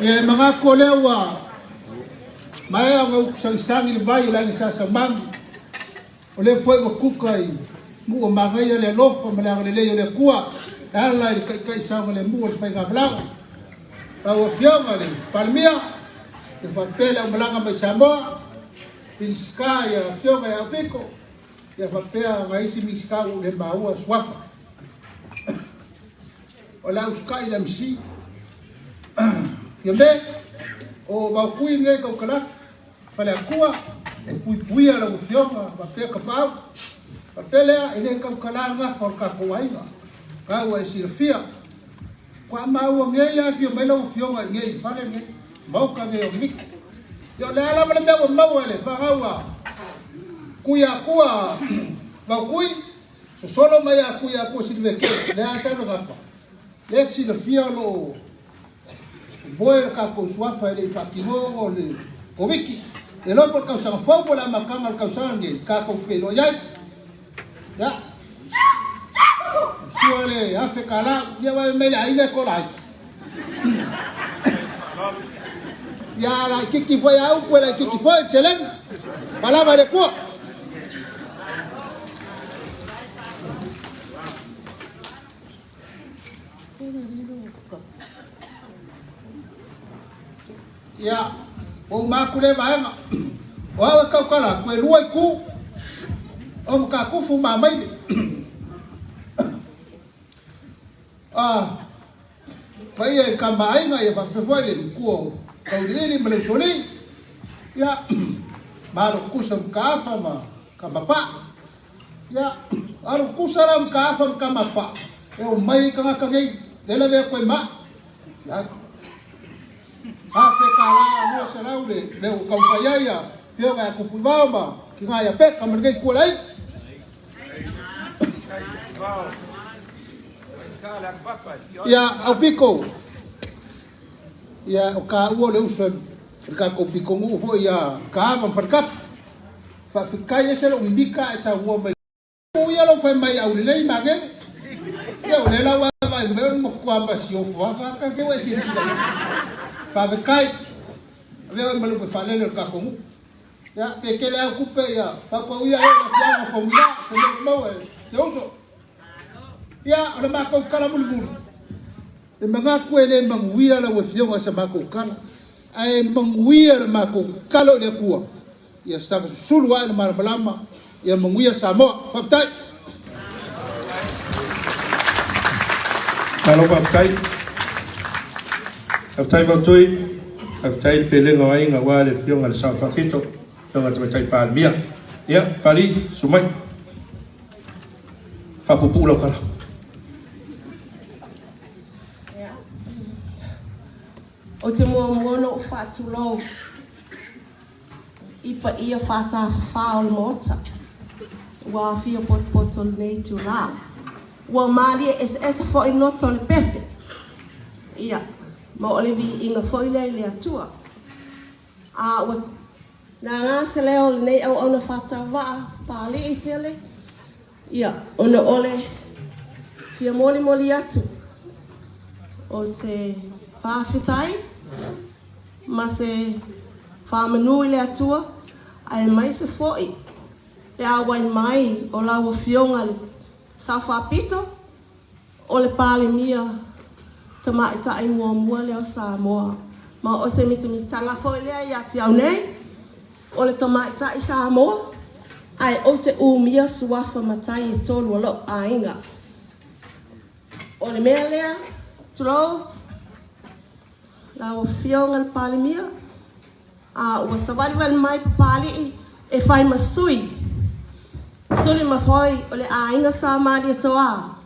Ia e manatu o lea ua maea ona utusagisagi le vai o le aiga Sa Saumagi. O lea foi ua tuka i Nuu o Manaia le alofa ma le agalelei o le Atua e ala i le taitai saogalemu o le faigamalaga. Lau Afioga i le Palemia, ia faapea le aumalaga mai Samoa, Minisita ia Afioga ia Aupito, ia faapea ma isi Minisita ua ou le maua suafa. O le a usukai le MC. Ia me, o Vaokui lenei tautalaki. Faleatua, e puipuia lau Afioga faapea Tapaau. Faapea lea, e le tautala le gafa o le tatou aiga. Ka ua e silafia, faatoa maua nei lava afio mai lau Afioga i nei i le fale lenei, Maota nei o Nivika. Ia o le a lava le mea ua maua e le fanau a Tuiatua Vaokui, sosolo mai a Tuiatua Siliveke, lea lava sa le gafa. Lea e te silafia o lo o Moe le tatou suafa e le i faatinoa ona o le Koviti. E iloa po o le tausaga fou po o le amataga o le tausaga lenei tatou te feiloai ai. Ia. Sua le $1,000, ia ua mai le aiga e kola ai. Ia laitiiti foi a upu e laitiiti foi le seleni. Palava i le Atua. Ia, ua uma atu lea vaega. O au e tautala atu, e lua itu o Matatufu ma Amaile. Ah, paia i tama aiga, ia faapea foi le matua o Tauiliili ma Leusolii. Ia, malo tutusa Mataafa ma Kamapaa. Ia, alu tutusa la Mataafa ma Kamapaa, e omai ai tagata nei, lea la ave atu ai ma au. Ia, $1,200 le mea ua taumafai ai a Afioga ia Tupuivao ma Tina ia Peka ma lenei itu o le aiga. Ia, Aupito, ia, o taua o le uso i le tatou pitonuu foi ia Taava ma Falekapa. Faafetai ese lou mimita ae saunoa mai Pau ia lou fai mai aulelei magele. Ia o lea la ua vaai mai o le matua ma si ofo aka aka ke ua e silasila i ai. Faafetai. Avea oe ma le upefaalele o le tatou nuu. Ia pe tele au tupe ia paupau ia e le afioaga o Faumuina se mea ua maua e te uso. Ia o le matou tala mulimuli. E manatu e le manuia lau afioga i sa matou tala, ae manuia le matou tatalo i le Atua Ia saga susulu ae le malamalama, ia manuia Samoa. Faafetai. Malo faafetai. Faafetai Vaotui. Faafetai le pelega o aiga aua le afioga i le Sao Faapito, afioga i le Tamaitai Palemia. Ia, Pali, susu mai. Faapuupuu lau tala. Ou te muamua ona ou faatulou i paia faatafafā o le Maota ua afio potopoto i lenei itulā. Ua malie eseese foi noto o le pese, ia, ma o le viiga foi lea i le Atua. A ua nānā se leo o lenei auauna faatauvaa Papalii tele, ia, ona o le fia molimoli atu o se faafetai ma se faamanu i le Atua, aemaise foi le auai mai o lau Afioga i le Sao Faapito, o le Palemia Tamaitai muamua lea o Samoa. Ma o se mitamitaga foi lea ia te au nei, o le tamaitai Samoa, ae ou te umia suafa matai e tolu o lou aiga. O le mea lea, tulou. Lau Afioga i le Palemia, a ua savalivali mai Papalii e fai ma sui, suli ma foi o le aiga Sa Malietoa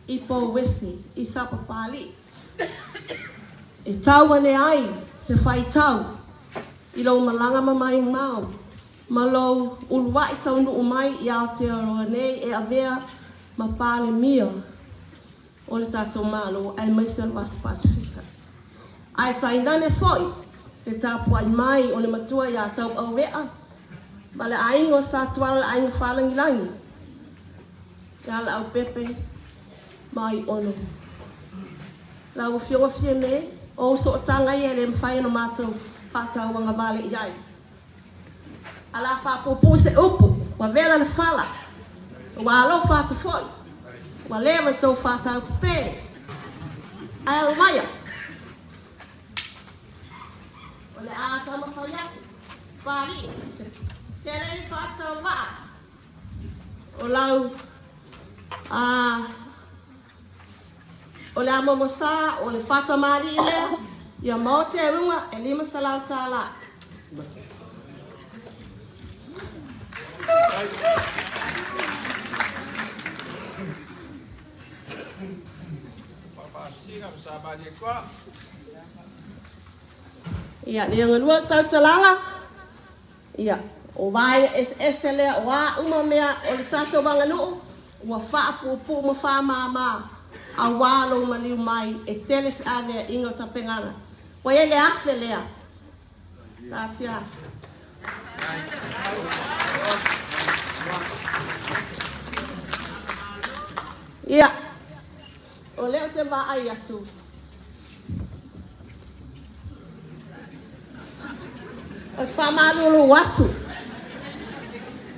i Pouese i Sa Papalii. E tau ane ai se faitau i lou malaga ma maimau ma lou uluai taunuu mai i Aotearoa nei e avea ma Palemia o le tatou Malo aemaise o le Vasa Pasefika. Ae tainane foi le tapuai mai o le matua iā Tauauea ma le aiga o Satuala le aiga Faalagilagi iā Leaupepe ma Aiono. Lau Afioga Fiame, o ou sootaga ia e le mafai ona matou faatauagavale i ai. A la faapuupuu se upu, ua vela le fala, ua alofa atu foi, ua leva i tou faataupepe. Ae alomaia, o le a taumafai atu, Papalii, se tele ni faatauvaa o lau a o le amomosa o le fatamalii lea, ia maote e uga e $500. Ia, le galua tautalaga, Ia, o vaega eseese lea, o a uma mea o le tatou aganuu, ua faapuupuu ma faamāmā, auā lou maliu mai e tele feaveaiga o tapenaga. Ua i ai le afe lea. Taatia atu. Ia, o lea ou te vaai atu. Ou te faamalulu atu,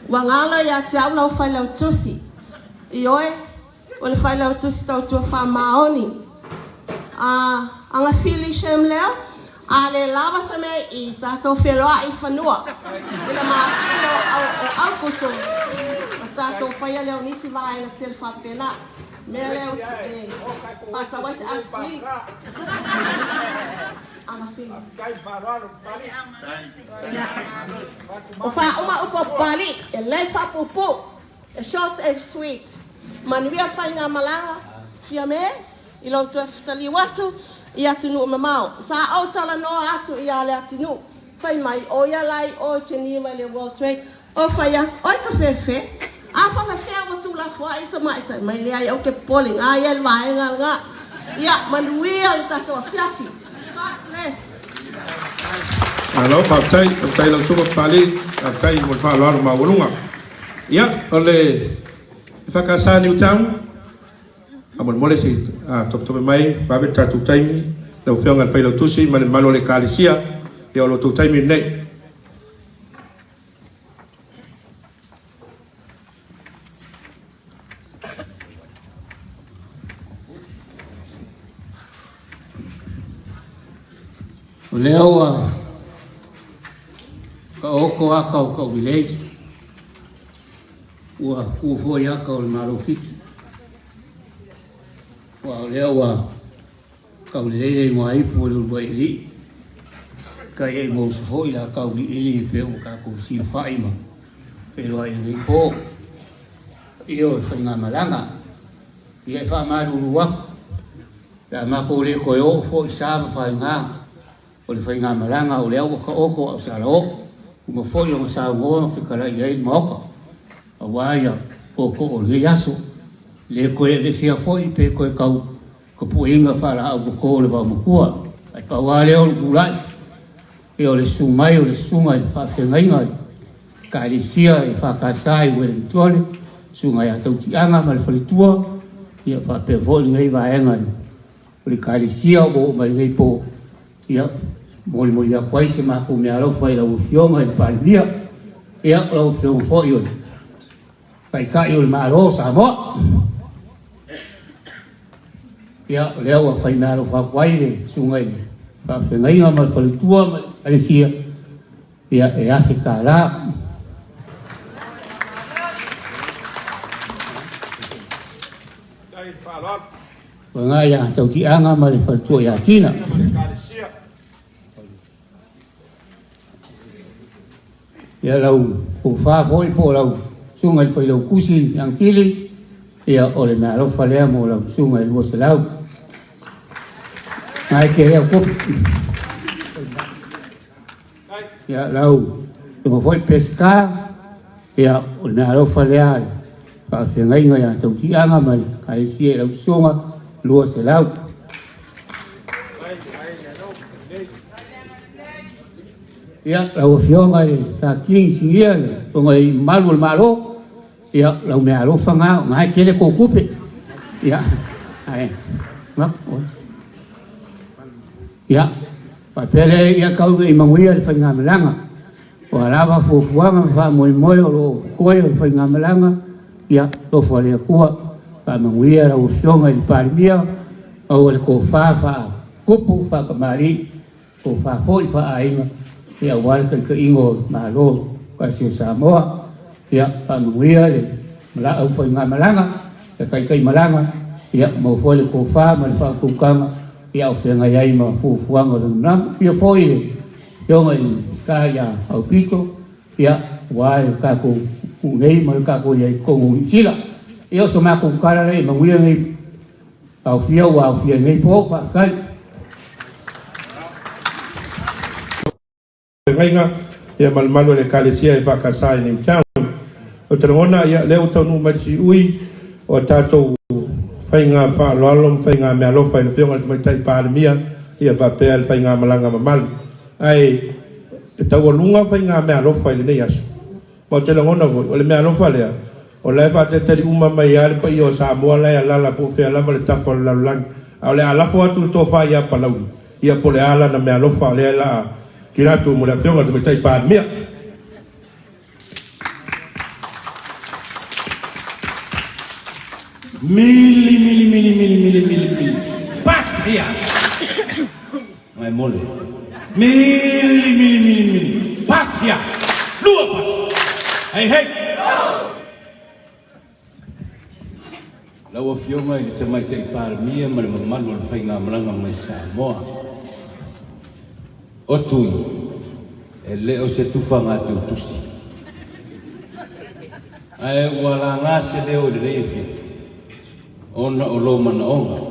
ua galo ia te au lau Failautusi. Ioe, o le Failautusi tautua faamaoni. A agafili Shem lea, a le lava se mea i tatou feloai i fanua i le masina o Aukuso, ona tatou faia lea o nisi vaega tele faapena. Mea lea ou te faasau ai se aspli. Agafili. O faauma upu a Papalii, e lei faapuupuu, e short and sweet. Manuia faigamalaga, Fiame, i lou toe taliu atu i atunuu mamao. Sa ou talanoa atu iā Leatinuu, fai mai, o ia la i o i Geneva i le World Trade, O fai atu, Oi ka fefe, a faafefea ua tuulafoai i tamaitai mai leai ou te popole nga ia i le vaega lena. Ia manuia le tatou afiafi. God bless. Malo faafetai, faafetai lau Susuga Papalii, faafetai mo le faaaloalo maualuga. Ia, o le EFKS Newtown, faamolemole se i topetope mai, vave le tatou taimi, lau Afioga i le Failautusi ma le mamalu o le Ekalesia, ia o lo outou taimi lenei. O lea ua taoto aka o Taulelei, ua tu foi aka o le Malo Fiti. Aua o lea ua Taulelei le igoa ipu o le uluai alii, kai e mausu foi la tauliili e pei ua tatou siufa'i ma feiloai i lenei po. Paia o le faigamalaga, ia e faamalulu atu pe a matou le toe oo foi sa ma faiga o le faigamalaga o lea ua taoto a o se alaoo, uma foi ona saunoa ma fetalai i ai le Maota aua ia tootoo o lenei aso. Le toe aveesea foi pe toe tau Tapuaiga faalaau toto o le vaomatua. Ae pau lava lea o le tulai, ia o le susu mai o le susuga i le faafeagaiga i Ekalesia EFKS i Ueligitone, susuga ia Tautiaga ma le faletua, ia faapea foi lenei vaega o le Ekalesia ua oo mai lenei po, ia molimoli atu ai se matou meaalofa i lau Afioga i le Palemia, ia o lau Afioga foi o le Taitai o le Malo o Samoa. Ia, o lea ua faimeaalofa atu ai le susuga i le faafeagaiga ma le faletua ma le ekalesia, ia, e $1,000. Uaga ia Tautiaga ma le faletua ia Tina. Ia lau tofa foi po o lau susuga i le Failautusi Agafili, ia o le meaalofa lea mo lau susuga e 200. Nai ke lea kopi. Ia lau susuga foi Pesca, ia o le meaalofa lea faafeagaiga ia Tautiaga ma le Ekalesia i lau susuga 200. Ia, lau Afioga i le Sa King Sinia, le Afioga i Malu o le Malo, ia, lau meaalofa na, o na e tele kou tupe. Ia, ae, na, ia, faapea lea, ia tau nei manuia le faigamalaga. Ua lava fuafuaga ma faamoemoe o lo o totoe o le faigamalaga, ia, alofa le Atua, faamanuia lau Afioga i le Palemia, maua le tofa faa-tupu, faa-tamalii, Tofa foi faa-aiga ia aua le taitaiga o le Malo Tasi o Samoa. Ia faamanuia le aufaigamalaga, le taitai malaga, ia maua foi le tofa ma le faautautaga ia o feagai ai ma fuafuaga o le lumanai. Ia foi le Afioga i le Minisita ia Aupito, ia aua le tatou tuu nei ma le tatou i ai i totonu o Niu Sila. Ia o so matou tala lea ia manuia nei Aofia ua aofia i lenei po, faafetai. Feagaiga ia ma le mamalu o le Ekalesia EFKS i Newtown. Ou te lagona ia lea ua taunuu mai le siui o tatou faiga faaaloalo ma faiga meaalofa i le Afioga i le Tamaitai Palemia ia faapea le faigamalaga mamalu. Ae e taualuga faiga meaalofa i lenei aso. Ma ou te lagona foi, o le meaalofa lea, o la e faatalitali uma mai lava le paia o Samoa la e alaala po o fea lava le tafa o le lalolagi. A o le a lafo atu le tofa ia Palauli, ia po o le a lana meaalofa lea o le a tuuina atu mo le Afioga i le Tamaitai Palemia. Mili mili mili mili mili mili mili Patia! Ngai mole. Mili mili mili mili Patia! Lua patia! Hei hei! Lau Afioga i le Tamaitai Palemia ma le mamalu o le faigamalaga mai Samoa. O Tui, e le o se tufaga teutusi. Ae ua laga se leo i lenei afiafi ona o lou manaoga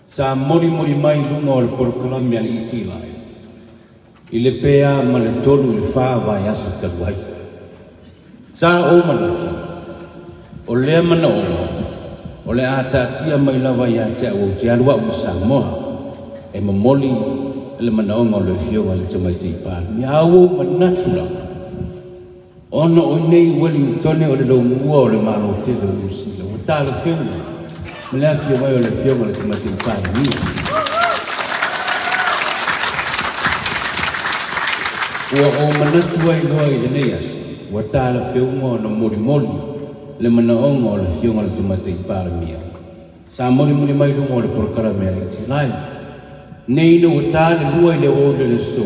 sa molimoli mai i luga o le polokalame a le ETLive i le pe a ma le 3 i le 4 vaiaso talu ai. Sa ou manatu, o lea manaoga o le a taatia mai lava ia te au ou te alu a'u i Samoa e momoli le manaoga o le Afioga i le Tamaitai Palemia. A ua ou manatu lava, ona o i nei i Wellingtone o le lomua o le Malo tele o Niu Sila, ua talafeauga ma le afio mai o le Afioga i le Tamaitai Palemia. Ua ou manatu ai loa i lenei aso, ua talafeauga ona molimoli le manaoga o le Afioga i le Tamaitai Palemia. Sa molimoli mai luga o le polokalame a le Itilae. Nei ina ua ta le 2 i le 6 i le aso,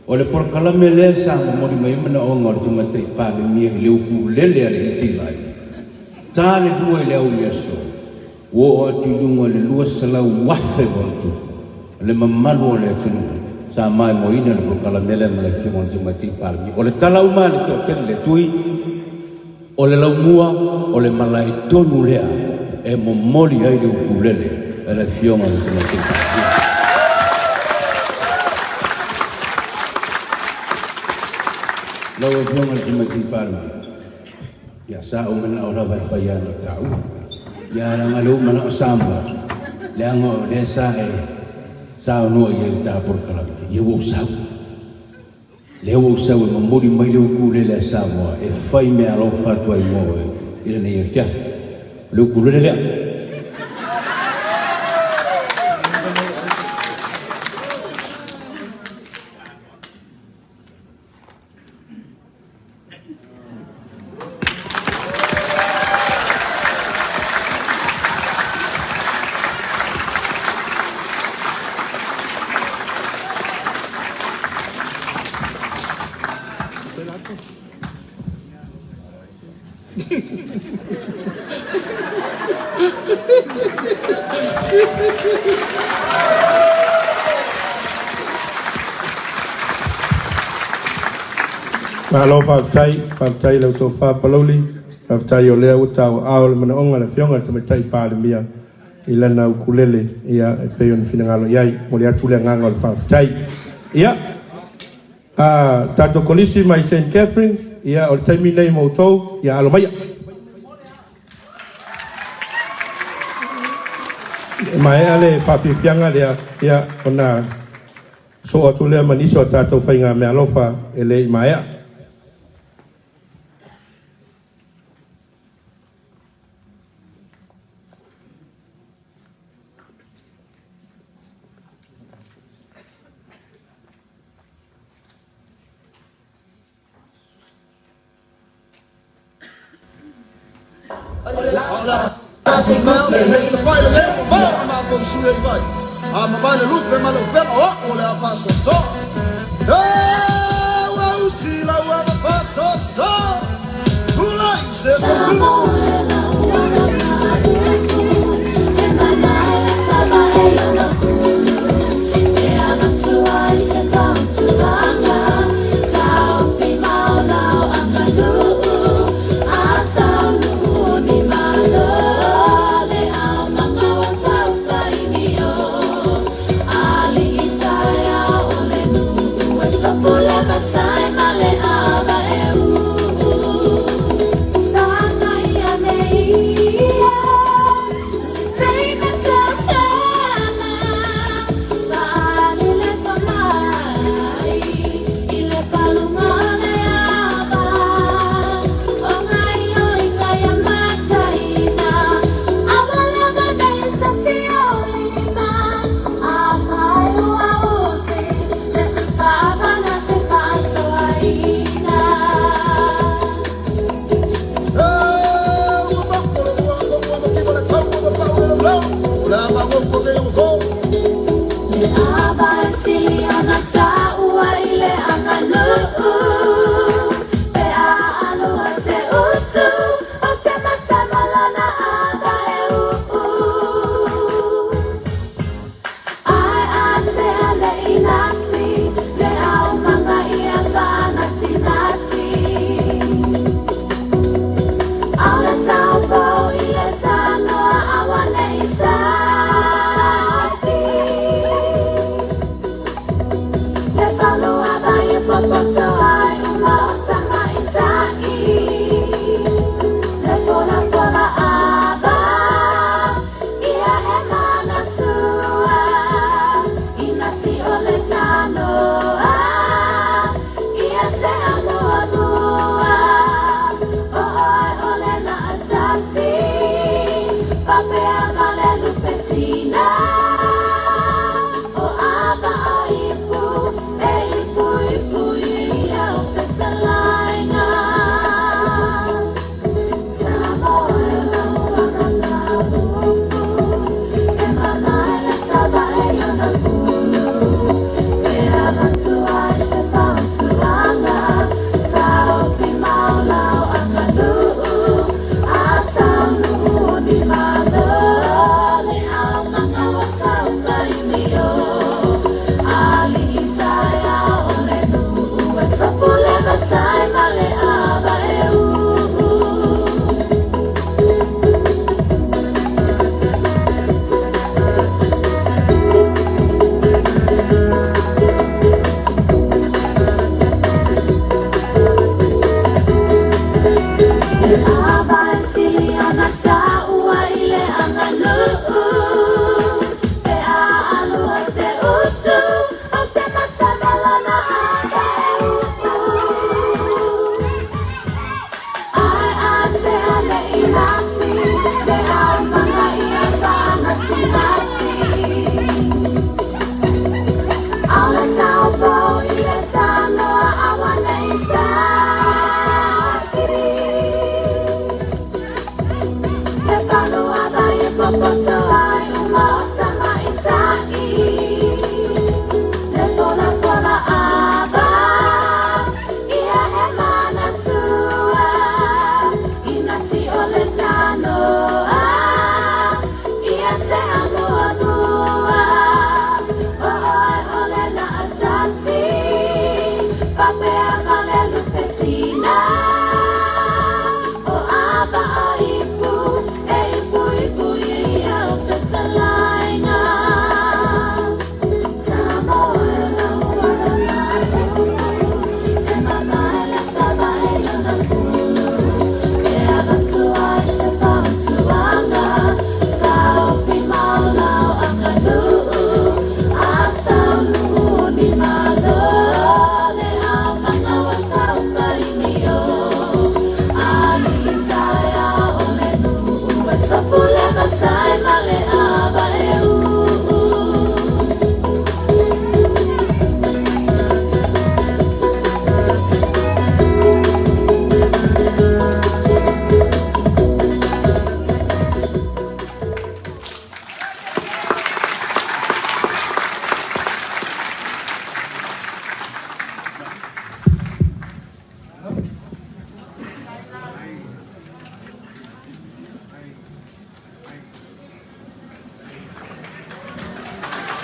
O le polokalame lea sa momoli mai ai manaoga o le Tamaitai Palemia i le ukulele a le ET Live. Ta le 2 i le au i le aso, ua oo atu i luga i le 200,000 ma ona tupu le mamalu o le atunuu sa maimoaina le polokalame lea ma le Afioga i le Tamaitai Palemia. O le tala uma a le toatele le tui, o le laumua, o le malae tonu lea e momoli ai le ukulele a le Afioga i le Tamaitai Palemia. Lau Afioga i le Tamaitai Palemia, ia sa ou manao lava e fai ana taua. Ia leaga lea ua manao Samoa, leaga o lea sa e saunoa i ai i le ta polokalame, ia ua ou sau. Lea ua ou sau e momoli mai le ukulele a Samoa e fai meaalofa atu ai mo oe i lenei afiafi. O le ukulele lea. Malo faafetai, faafetai i lau tofa Palauli, faafetai o lea ua tauaao le manaoga a le Afioga i le Tamaitai Palemia i lana ukulele, ia, e pei ona finagalo i ai. E momoli atu le agaga o le faafetai. Ia, a tatou kolisi mai St. Catherine, ia, o le taimi lenei mo outou, ia alo maia. E maea le faafiafiaga lea, ia, ona soo atu lea ma nisi o a tatou faigameaalofa e le i maea.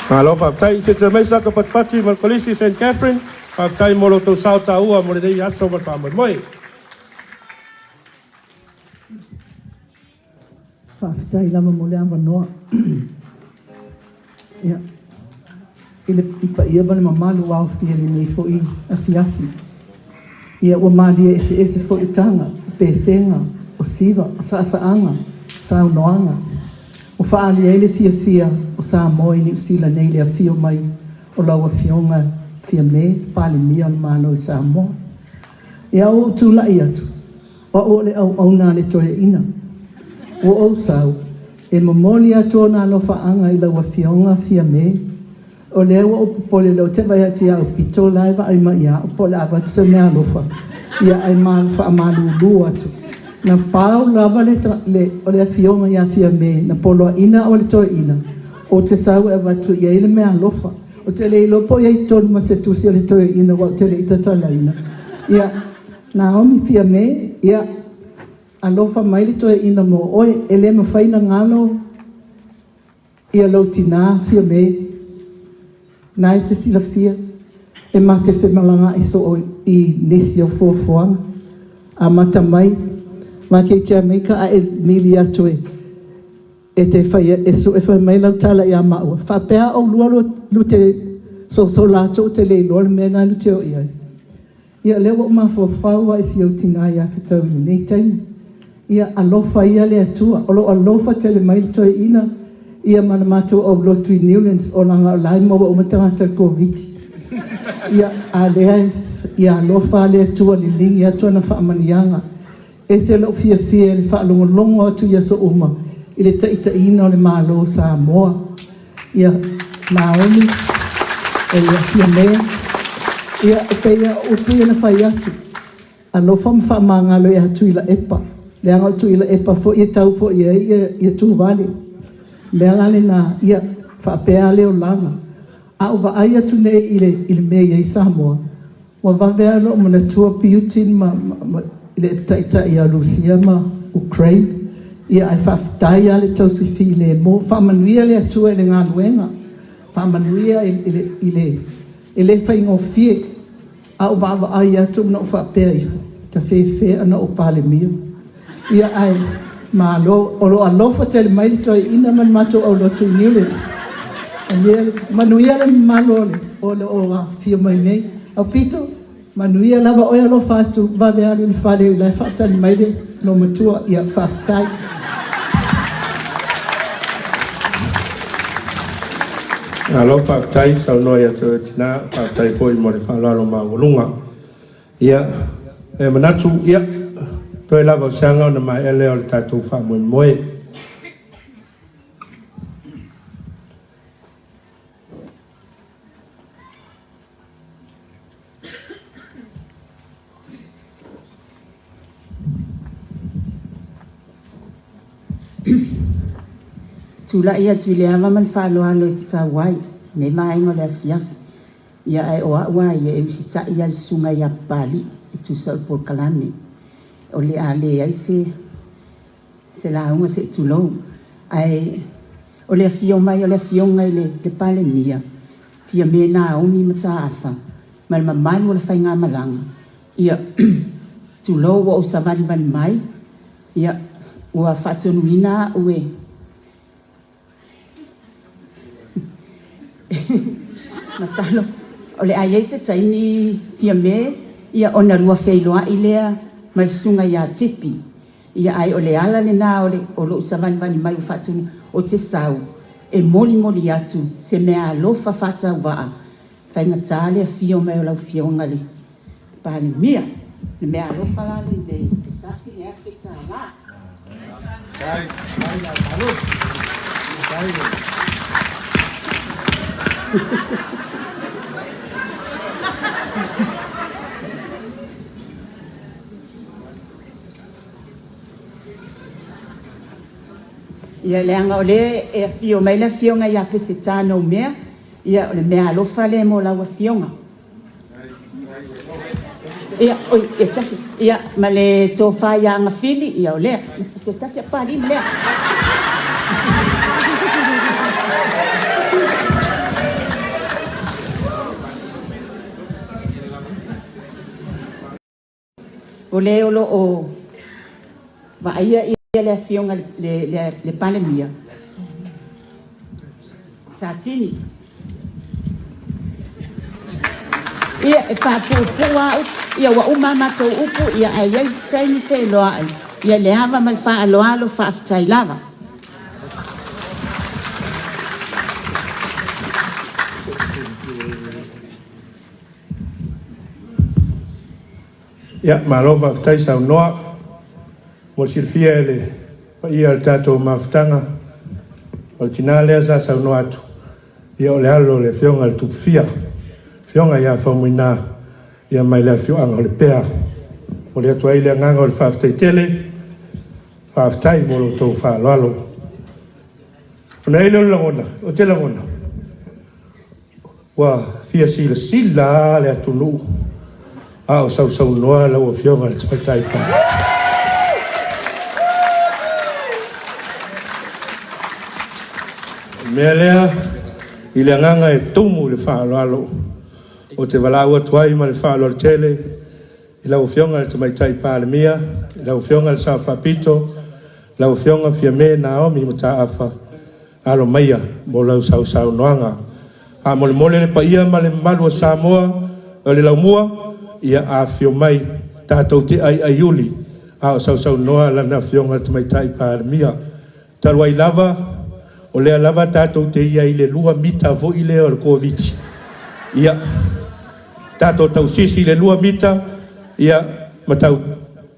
Malo faafetai. Se te mai saka patipati ma le Kolisi St Catherine, faafetai mo lo outou sao taua mo lenei aso ma le faamoemoe. Faafetai lava mo le avanoa. Ia, i le i paia ma le mamalu ua aofia i lenei foi afiafi. Ia, ua malie eseese foi utaga, o pesega, o siva, o saasaaga, saunoaga. Ua faaali ai le fiafia o Samoa i Niu Sila nei i le afio mai o lau Afioga Fiame, Palemia o le Malo i Samoa. Ia, ua ou tulai atu, o au o le auauna a le toeaina. Ua ou sau, e momoli atu ona alofaaga i lau Afioga Fiame, o lea ua ou popole lea ou te vaai atu ia Aupito la e vaai mai ia au po o le a avatu se meaalofa, ia ae faamalulu atu. Na pau lava le, le, o le afioga ia Fiame na poloaiina au e le toeaina, ou te sau e avatu i ai le meaalofa. Ou te le iloa po o i ai i totonu ma se tusi a le toeaina aua ou te le i tatalaina. Ia, Naomi Fiame, ia, alofa mai le toeaina mo oe, e le mafai na galo ia lou tinā Fiame, na e te silafia, e ma te femalagaai soo i nisi o fuafuaga. Amata mai, ma te i Jamaica a e mili atu e e te fai e sue fai mai lau tala ia maua, faapea oulua lu te sosola atu ou te le iloa le mea lena lu te o i ai. Ia lea ua ou mafaufau lava i si ou tinā ia Fetau i lenei taimi. Ia alofa ia le Atua, o lo o alofa tele mai le toeaina ia ma le matou aulotu i Newlands o laga o la e maua uma tagata i le Koviti. Ia a lea ia alofa le Atua liligi atu ana faamanuiaga. Ese lou fiafia i le faalogologo atu i aso uma i le taitaiina o le Malo o Samoa. Ia, Naomi, e ia Fiame, ia, e pei lava o upu ia na fai atu, alofa ma faamagalo ia Tuilaepa, leaga o Tuilaepa foi e tau foi i ai ia, ia Tuvale. O le mea la lena, ia, faapea le olaga. A ou vaai atu nei i le, i le mea e i ai Samoa, Ua vave lava ona ou manatua Putin ma, ma, le taitai ia Rusia ma Ukraine. Ia ae faafetai lava le tausi filemu. Faamanuia le Atua i le galuega. Faamanuia i, i le, i le, e le faigofie. A ou vaavaai atu ona ou faapea ifo, ta fefe ana ou Palemia. Ia ae malo, o lo o alofa tele mai le toeaina ma le matou aulotu i Newlands. Manuia, manuia le mamalu o le, o lo o afifio mai nei. Aupito, manuia lava oe alofa atu, vave alu i le fale o la e faatali mai le loomatua. Ia, faafetai. Malo faafetai saunoa ia te oe tina, faafetai foi mo le faaaloalo maualuga. Ia, e manatu, ia, toe lava o se aga ona maea lea o le tatou faamoemoe. Tulai atu i le ava ma le faaaloalo e tatau ai nei vaega o le afiafi. Ia ae o a'u a ia e usitai a i le susuga ia Papalii e tusa o le polokalame. O le a leai se se lauga se i tulou. Ae o le afio mai o le afioga i le le Palemia, Fiame Naomi Mataafa ma le mamalu o le faigamalaga, ia tulou ua ou savalivali mai, ia ua faatonuina a'u e Masalo o le a i ai se taimi Fiame ia ona lua feiloai lea ma le susuga ia Tipi. Ia ae o le ala lena o le o lou savalivali mai ua faatonu ou te sau e molimoli atu se meaalofa faatauvaa faigata le afio mai o lau Afioga i le Palemia. Le meaalofa la lenei e $1,000. Ia leaga o lea e afio mai le afioga ia Peseta Noumea, ia o le meaalofa lea mo lau afioga. Ia, oi, e tasi, ia, ma le tofa ia Agafili, ia o lea, toe tasi a Papalii ma lea. O le o lo'o vaaia ia le afioga le le le Palemia Satini. Ia e faapuupuu a upu, ia ua uma a matou upu, ia ae i ai se taimi feiloai, ia le ava ma le faaaloalo, faafetai lava. Ia, malo faafetai saunoa. Mo le silafia e le paia o le tatou mafutaga, o le tina lea sa saunoa atu, ia o le alo o le Afioga i le Tupufia, Afioga ia Faumuina, ia mai le afioaga o Lepea. Momoli atu ai le agaga o le faafetai tele, faafetai mo lo outou faaaloalo. Ona i ai lea o le lagona, ou te lagona, Ua fia silasila lava le atunuu a o sausaunoa lau Afioga i le Tamaitai Palemia. O le mea lea, i le agaga e tumu i le faaaloalo, ou te valaau atu ai ma le faaaloalo tele i lau Afioga i le Tamaitai Palemia, lau Afioga i le Sao Faapito, lau Afioga Fiame Naomi Mataafa, Alo maia mo lau sausaunoaga. Faamolemole le paia ma le mamalu o Samoa o le laumua, ia afifio mai tatou te aiaiuli a o sausaunoa Lana Afioga i le Tamaitai Palemia. Talu ai lava, o lea lava tatou te i ai i le 2 mita foi lea o le Koviti, ia tatou tausisi i le 2 mita, ia ma tau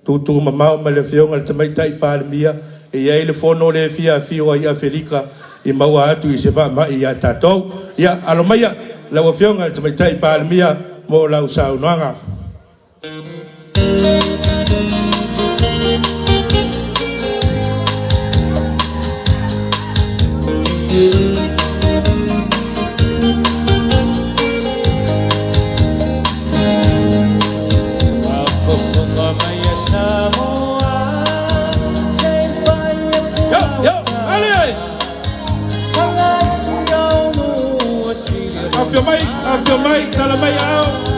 tuutuumamao ma le Afioga i le Tamaitai Palemia, e i ai le fono lea e fia afio ai Afelika i maua atu i se faamai ia tatou. Ia, alo maia lau Afioga i le Tamaitai Palemia mo lau saunoaga. Yo, yo, ale! Afio mai, afio mai, tala mai ao.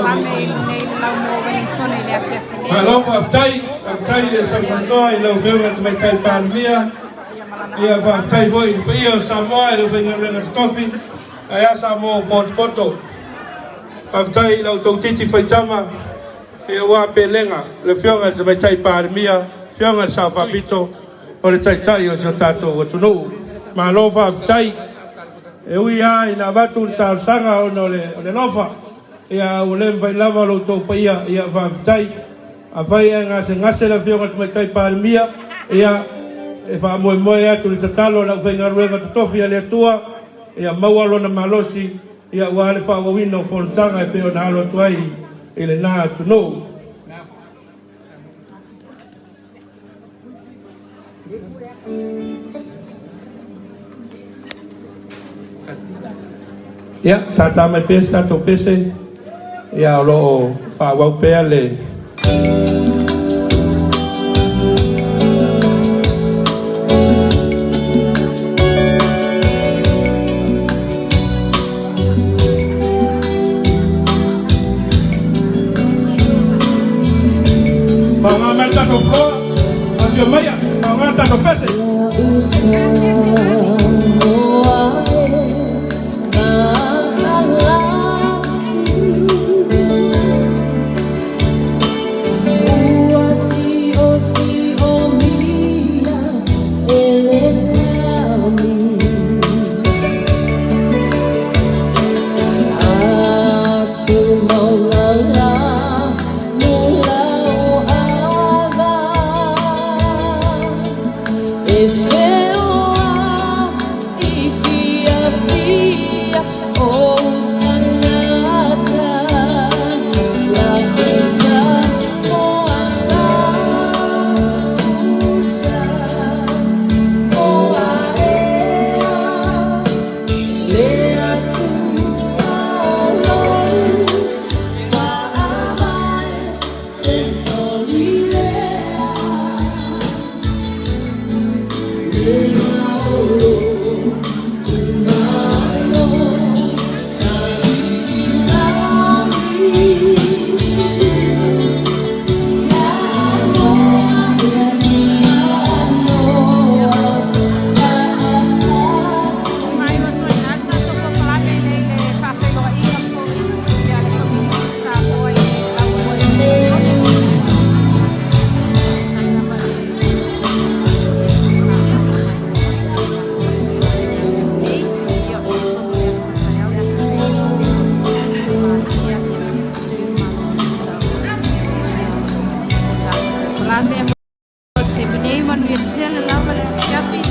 polokalame i lenei le Laumua o Wellington i le afiafi nei. Malo faafetai, faafetai i le sausaunoa i lau Afioga i le Tamaitai Palemia. Ia faafetai foi i le paia o Samoa i le aufaigaluega totofi, ae a Samoa ua potopoto. Faafetai i la outou titi faitama ia aua pelega le Afioga i le Tamaitai Palemia, Afioga i le Sao Faapito, o le Taitai o si o tatou atunuu. Malo faafetai. E ui lava ina avatu le talosaga ona o le alofa, ia a ua le mafai lava lo outou paia, ia faafetai. Afai ae gasegase le Afioga i le Tamaitai Palemia, ia e faamoemoe atu i le tatalo a le aufaigaluega totofi a le Atua, ia maua lona malosi, ia aua le faaauauina o fonotaga e pei ona alo atu ai i lena atunuu. Ia, tātā mai pea se tatou pese, ia o lo o faaauau pea le Faaaoga mai le tatou floor. Afio maia, faaaoga le tatou pese. Mai loto i nā tatou polokalame nei le faafeiloaiga foi ia le community o Samoa i le Laumua i Wellington. Taimi nei, manuia tele lava le afiafi.